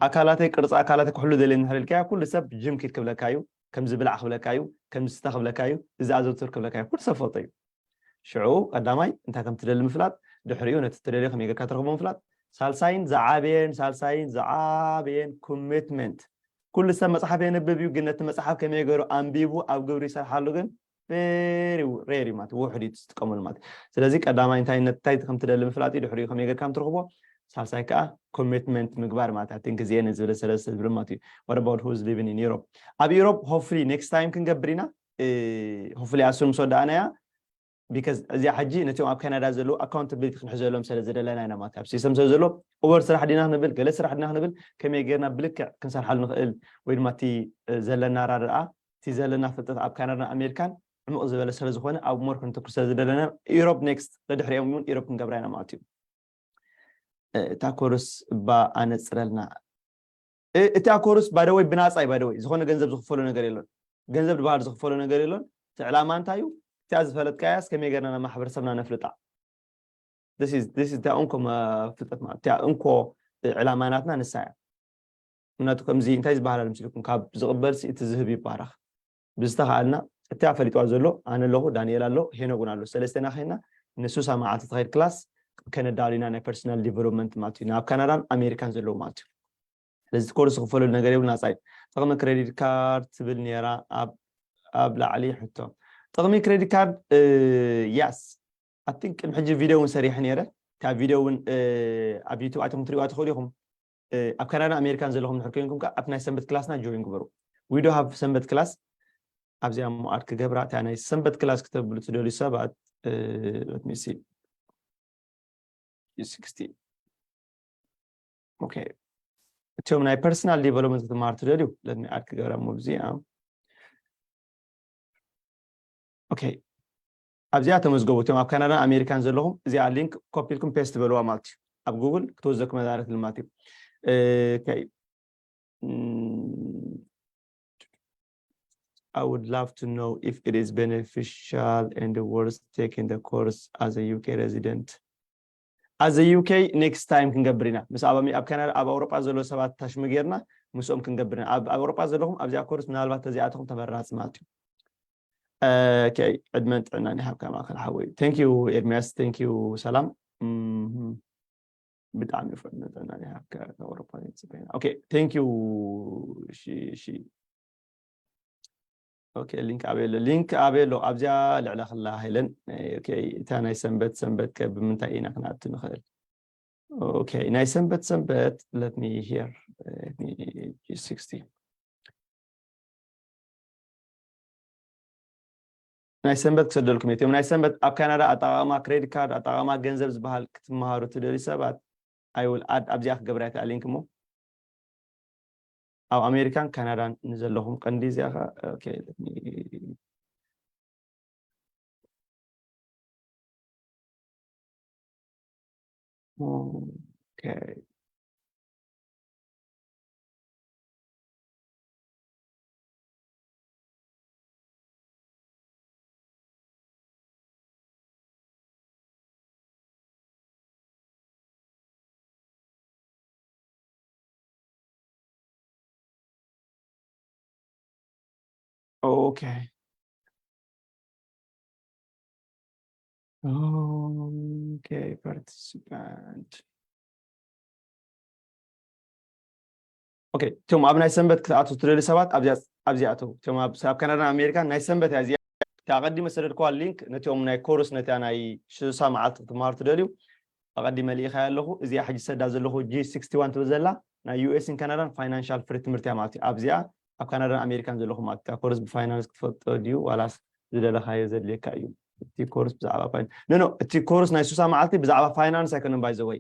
ኣካላተይ፣ ቅርፂ ኣካላተይ ክሕሉ ደልየ እንድሕር ኢልካዮ ኩሉ ሰብ ጅም ኪድ ክብለካ እዩ፣ ከምዚ ብላዕ ክብለካ እዩ፣ ከምዚ ስተ ክብለካ እዩ፣ እዚ ኣዘውትር ክብለካ እዩ፣ ኩሉ ሰብ ፈልጦ እዩ። ሽዑ ቀዳማይ እንታይ ከም ትደሊ ምፍላጥ፣ ድሕሪኡ ነቲ ትደልዮ ከመይ ጌርካ ትረኽቦ ምፍላጥ፣ ሳልሳይን ዝዓበየን ሳልሳይን ዝዓበየን ኮሚትመንት። ኩሉ ሰብ መፅሓፍ የንብብ እዩ፣ ግን ነቲ መፅሓፍ ከመይ ገይሩ ኣንቢቡ ኣብ ግብሪ ይሰርሓሉ ግን ቬሪ ሬር እዩ ማለት ውሑድ እዩ ዝጥቀመሉ ማለት። ስለዚ ቀዳማይ እንታይ እንታይ ከም ትደሊ ምፍላጥ እዩ፣ ድሕሪኡ ከመይ ጌርካ ከም ትረኽቦ፣ ሳልሳይ ከዓ ኮሚትመንት ምግባር ማለት። I think እዚኤን ዝበለ ሰለስተ ዝብል ማለት እዩ። What about who's living in Europe? ኣብ Europe hopefully next time ክንገብር ኢና። Hopefully ኣሱን ምስ ወዳእናያ፣ because እዚኣ ሕጂ ነቲኦም ኣብ ካናዳ ዘለዉ ኣካውንታብሊቲ ክንሕዘሎም ስለ ዝደለና ኢና ማለት። ኣብ ሲስተም ስለ ዘሎ ኦቨር ስራሕ ዲና ክንብል፣ ገለ ስራሕ ዲና ክንብል፣ ከመይ ጌርና ብልክዕ ክንሰርሓሉ ንኽእል ወይ ድማ እቲ ዘለና ኣራድኣ፣ እቲ ዘለና ፍልጠት ኣብ ካናዳን ኣሜሪካን ዕሙቕ ዝበለ ስለ ዝኾነ ኣብ ሞር ክንተኩር ስለ ዝደለና፣ ኢሮፕ ኔክስት፣ ደድሕሪኦም እውን ኢሮፕ ክንገብራ ኢና ማለት እዩ። እታ ኮርስ እባ ኣነፅረልና። እታ ኮርስ ባይደወይ ብናፃ እዩ። ባይደወይ ዝኾነ ገንዘብ ዝኽፈሎ ነገር የሎን። ገንዘብ ዝበሃል ዝኽፈሎ ነገር የሎን። እቲ ዕላማ እንታይ እዩ? እቲኣ ዝፈለጥካያስ ከመይ ጌርና ናብ ማሕበረሰብና ነፍልጣ? እታ እንኮ ፍልጠት ማለት እቲኣ እንኮ ዕላማ ናትና ንሳ እያ። ምክንያቱ ከምዚ እንታይ ዝበሃል ኣሎ ምስልኩም፣ ካብ ዝቕበል እቲ ዝህብ ይባረኽ። ብዝተኻኣልና እቲኣ ፈሊጥዋ ዘሎ ኣነ ኣለኹ፣ ዳንኤል ኣሎ፣ ሄኖግ እውን ኣሎ፣ ሰለስቴና ኸይና ንሱሳ መዓልቲ ትኸይድ ክላስ ከነዳሉ ኢና ናይ personal development ማለት እዩ። ናብ ካናዳን ኣሜሪካን ዘለዉ ማለት እዩ። ስለዚ ኮርስ ዝኽፈለሉ ነገር የብሉ፣ ናጻ እዩ። ጥቕሚ credit card ትብል ነይራ ኣብ ኣብ ላዕሊ ሕቶ። ጥቕሚ credit card፣ yes, I think ቅድሚ ሕጂ ቪድዮ እውን ሰሪሐ ነይረ። እታ ቪድዮ እውን ኣብ YouTube ኣትኹም ትሪእዋ ትኽእሉ ኢኹም። ኣብ ካናዳን ኣሜሪካን ዘለኹም ድሕር ኮይንኩም ከዓ ኣብቲ ናይ ሰንበት ክላስና join ግበሩ። We do have ሰንበት ክላስ። ኣብዚኣ እሞ ኣድ ክገብራ፣ እታ ናይ ሰንበት ክላስ ክተብሉ ትደልዩ ሰባት፣ let me see, sixty. Okay, እቲኦም ናይ personal development ክትመሃሩ ትደልዩ፣ let me add ክገብራ እሞ ኣብዚኣ። Okay፣ ኣብዚኣ ተመዝገቡ። እቲኦም ኣብ ካናዳን ኣሜሪካን ዘለኹም እዚኣ link copy ኢልኩም paste ትበልዋ ማለት እዩ። ኣብ ጉግል ክትወዘኩም መዳርክ ልማት እዩ። Okay፣ I would love to know if it is beneficial and worth taking the course as a U K resident. As a U K, next time ክንገብር ኢና። ምስ ኣብ ኣብ ካናዳ፣ ኣብ ኣውሮጳ ዘለዉ ሰባት ታሽሙ ጌርና ምስኦም ክንገብር ኢና። ኣብ ኣብ ኣውሮጳ ዘለኹም ኣብዚኣ ኮርስ ምናልባት ተዚኣትኹም ተመራጺ ማለት እዩ። Okay፣ ዕድመን ጥዕናን ይሃብካ ማእከል ሓወይ። Thank you ኤርሚያስ፣ thank you ሰላም። እም፣ ብጣዕሚ እዩ ዕድመን ጥዕናን ይሃብካ። ካብ ኣውሮጳ እየ ጽበይና። Okay፣ thank you። እሺ፣ እሺ። Okay፣ link ኣበይ ኣሎ? Link ኣበይ ኣሎ? ኣብዚኣ ልዕለ ክላ ሄለን። Okay፣ እታ ናይ ሰንበት ሰንበት ከ ብምንታይ ኢና ክንኣቱ ንኽእል? Okay፣ ናይ ሰንበት ሰንበት let me here, let me sixty። ናይ ሰንበት ክሰደልኩም እየ። እቲኦም ናይ ሰንበት ኣብ ካናዳ ኣጠቓቕማ credit card፣ ኣጠቓቕማ ገንዘብ ዝበሃል ክትመሃሩ ትደልዩ ሰባት፣ I will add ኣብዚኣ ክገብራ እየ እታ link እሞ ኣብ ኣሜሪካን ካናዳን ንዘለኹም ቀንዲ እዚኣ ኸ፣ okay፣ let me Okay። Okay። Okay፣ participant። Okay፣ እቶም ኣብ ናይ ሰንበት ክትኣትዉ ትደልዩ ሰባት ኣብዚኣ፣ ኣብዚኣ ኣተዉ። እቶም ኣብ፣ ኣብ ካናዳን ኣሜሪካን ናይ ሰንበት እያ እዚኣ። እታ ኣቐዲመ ሰደድክዋ link ነቲኦም ናይ ኮርስ፣ ነታ ናይ ሽሳ መዓልቲ ክትመሃሩ ትደልዩ ኣቐዲመ ልኢኻያ ኣለኹ። እዚኣ ሕጂ ሰዳ ዘለኹ G sixty-one ትብል ዘላ ናይ U S ን ካናዳን financial free ትምህርቲ እያ ማለት እዩ። ኣብዚኣ ኣብ ካናዳን ኣሜሪካን ዘለኹም ማለት እዩ። እታ ኮርስ ብፋይናንስ ክትፈልጦ ድዩ ዋላስ ዝደለኻዮ ዘድልየካ እዩ? እቲ ኮርስ ብዛዕባ ፋይን-፣ ኖ፣ ኖ፣ እቲ ኮርስ ናይ ሽሳ መዓልቲ ብዛዕባ ፋይናንስ ኣይኮነን፣ by the way፣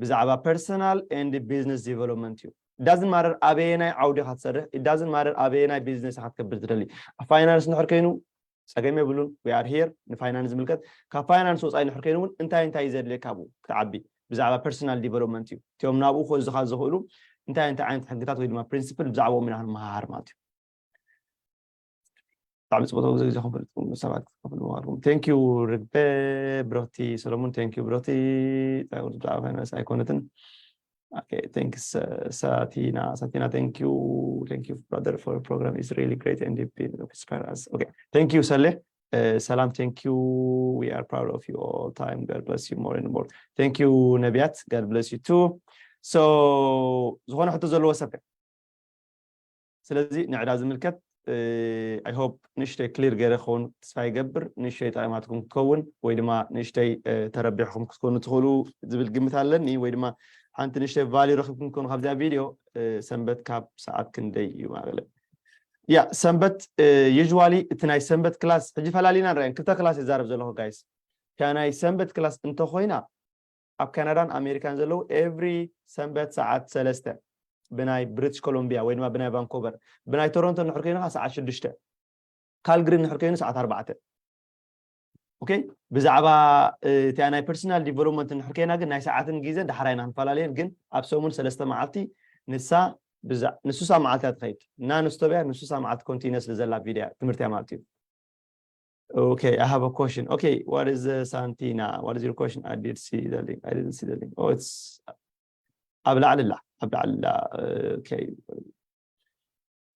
ብዛዕባ personal and business development እዩ። It doesn't matter ኣበየናይ ዓውዲ ኢኻ ትሰርሕ፣ it doesn't matter ኣበየናይ ቢዝነስ ኢኻ ክትከብር ትደሊ። ኣብ ፋይናንስ እንድሕር ኮይኑ ጸገም የብሉን፣ we are here ንፋይናንስ ዝምልከት። ካብ ፋይናንስ ወጻኢ እንድሕር ኮይኑ እውን እንታይ እንታይ እዩ ዘድልየካ ኣብኡ ክትዓቢ፣ ብዛዕባ personal development እዩ። እቲኦም ናብኡ ክእዙኻ ዝኽእሉ እንታይ እንታይ ዓይነት ሕግታት ወይ ድማ ፕሪንሲፕል ብዛዕባኦም ኢና ክንመሃሃር ማለት እዩ። ብጣዕሚ ጽቡቅ፣ ግዜ ግዜኹም ፈልጥኩም ሰባት ክትከፍሉ ምዃንኩም። Thank you ርግበ፣ ብሮቲ ሰሎሞን፣ thank you ብሮቲ። ብዛዕባ ፋይናንስ ኣይኮነትን። Okay, thanks, uh, Satina. Satina, thank you. Thank you, brother, for program. It's really great and deep inspire us. Okay, thank you, Saleh. Uh, ሰላም፣ thank you. We are proud of you all time. God bless you more and more. Thank you ነቢያት። God bless you too. So ዝኾነ ሕቶ ዘለዎ ሰብ ከ? ስለዚ ንዕዳ ዝምልከት I hope ንእሽተይ ክሊር ገይረ ክኸውን ተስፋ ይገብር። ንእሽተይ ጠቒማትኩም ክትከውን ወይ ድማ ንእሽተይ ተረቢሕኩም ክትኮኑ ትኽእሉ ዝብል ግምት ኣለኒ፣ ወይ ድማ ሓንቲ ንእሽተይ ቫልዩ ረኺብኩም ክትኮኑ ካብዚኣ ቪድዮ። ሰንበት ካብ ሰዓት ክንደይ እዩ ማእለ? ያ ሰንበት usually እቲ ናይ ሰንበት ክላስ ሕጂ ፈላሊና ንርአን ክልተ ክላስ ይዛረብ ዘለኹ ጋይስ። እታ ናይ ሰንበት ክላስ እንተኾይና ኣብ ካናዳን ኣሜሪካን ዘለዉ every ሰንበት ሰዓት ሰለስተ ብናይ ብሪቲሽ ኮሎምቢያ ወይ ድማ ብናይ ቫንኮቨር፣ ብናይ ቶሮንቶ እንድሕር ኮይኑ ከዓ ሰዓት ሽዱሽተ፣ ካልግሪ እንድሕር ኮይኑ ሰዓት ኣርባዕተ። ኦኬ፣ ብዛዕባ እቲኣ ናይ ፐርሰናል ዲቨሎፕመንት እንድሕር ኮይና ግን ናይ ሰዓትን ግዜን ዳሕራይ ኢና ክንፈላለየን፣ ግን ኣብ ሰሙን ሰለስተ መዓልቲ ንሳ ብዛ-፣ ንሱሳ መዓልቲ እያ ትኸይድ። እና ንስቶብያ ንሱሳ መዓልቲ ኮንቲነስ ዝዘላ ቪድያ ትምህርቲ እያ ማለት እዩ። Okay, I have a question. Okay, what is the Santina? What is your question? I did see the link. I didn't see the link. Oh, it's ኣብ ላዕሊ ኣላ፣ ኣብ ላዕሊ ኣላ። Okay።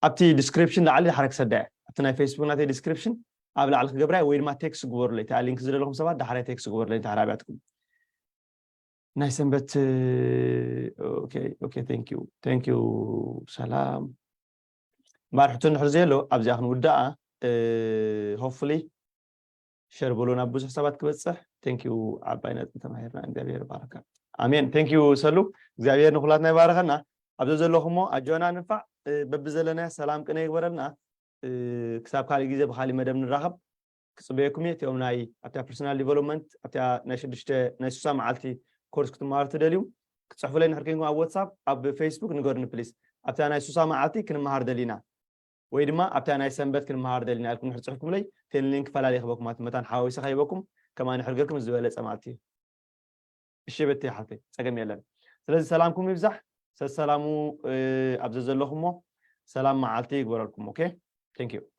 ኣብቲ ዲስክሪፕሽን ላዕሊ ዳሕራይ ክሰዳ እያ። ኣብቲ ናይ ፌስቡክ ናተይ ዲስክሪፕሽን ኣብ ላዕሊ ክገብራ እያ፣ ወይ ድማ ቴክስት ግበሩለይ። እታ ሊንክ ዝደለኹም ሰባት ዳሕራይ ቴክስት ግበሩለይ፣ ዳሕራይ ኣብያትኩም። ናይ ሰንበት okay okay thank you thank you ሰላም ባርሕቱ ንሕር ዘየሎ ኣብዚኣ ክንውዳኣ hopefully share በሎ ናብ ብዙሕ ሰባት ክበፅሕ thank you ዓባይ ነጥቢ ተማሂርና እግዚኣብሔር ባረካ ኣሜን thank you ሰሉ እግዚኣብሔር ንኩላትና ይባረኸና ኣብዚ ዘለኹሞ ኣጆና ንፋዕ በብዘለናዮ ሰላም ቅነ ይግበረልና ክሳብ ካልእ ግዜ ብካሊእ መደብ ንራኸብ ክፅበየኩም እየ እቲኦም ናይ ኣብታ personal development ኣብታ ናይ ሽዱሽተ ናይ ሱሳ መዓልቲ ኮርስ ክትመሃሩ ትደልዩ ክፅሕፉለይ ንሕር ኮንኩም ኣብ WhatsApp ኣብ Facebook ንገሩኒ please ኣብታ ናይ ሱሳ መዓልቲ ክንመሃር ደሊና ወይ ድማ ኣብታ ናይ ሰንበት ክንመሃር ደሊና ኢልኩም ንሕር ፅሕፍኩምለይ ten link ፈላልየ ክበኩም ማለት መታን ሓዋዊሰ ከይበኩም ከማ ንሕር ገርኩም ዝበለፀ ማለት እዩ እሺ በቲ ሓፍተይ ፀገም የለን ስለዚ ሰላምኩም ይብዛሕ ሰሰላሙ ኣብ ዘዘለኹሞ ሰላም መዓልቲ ይግበረልኩም okay thank you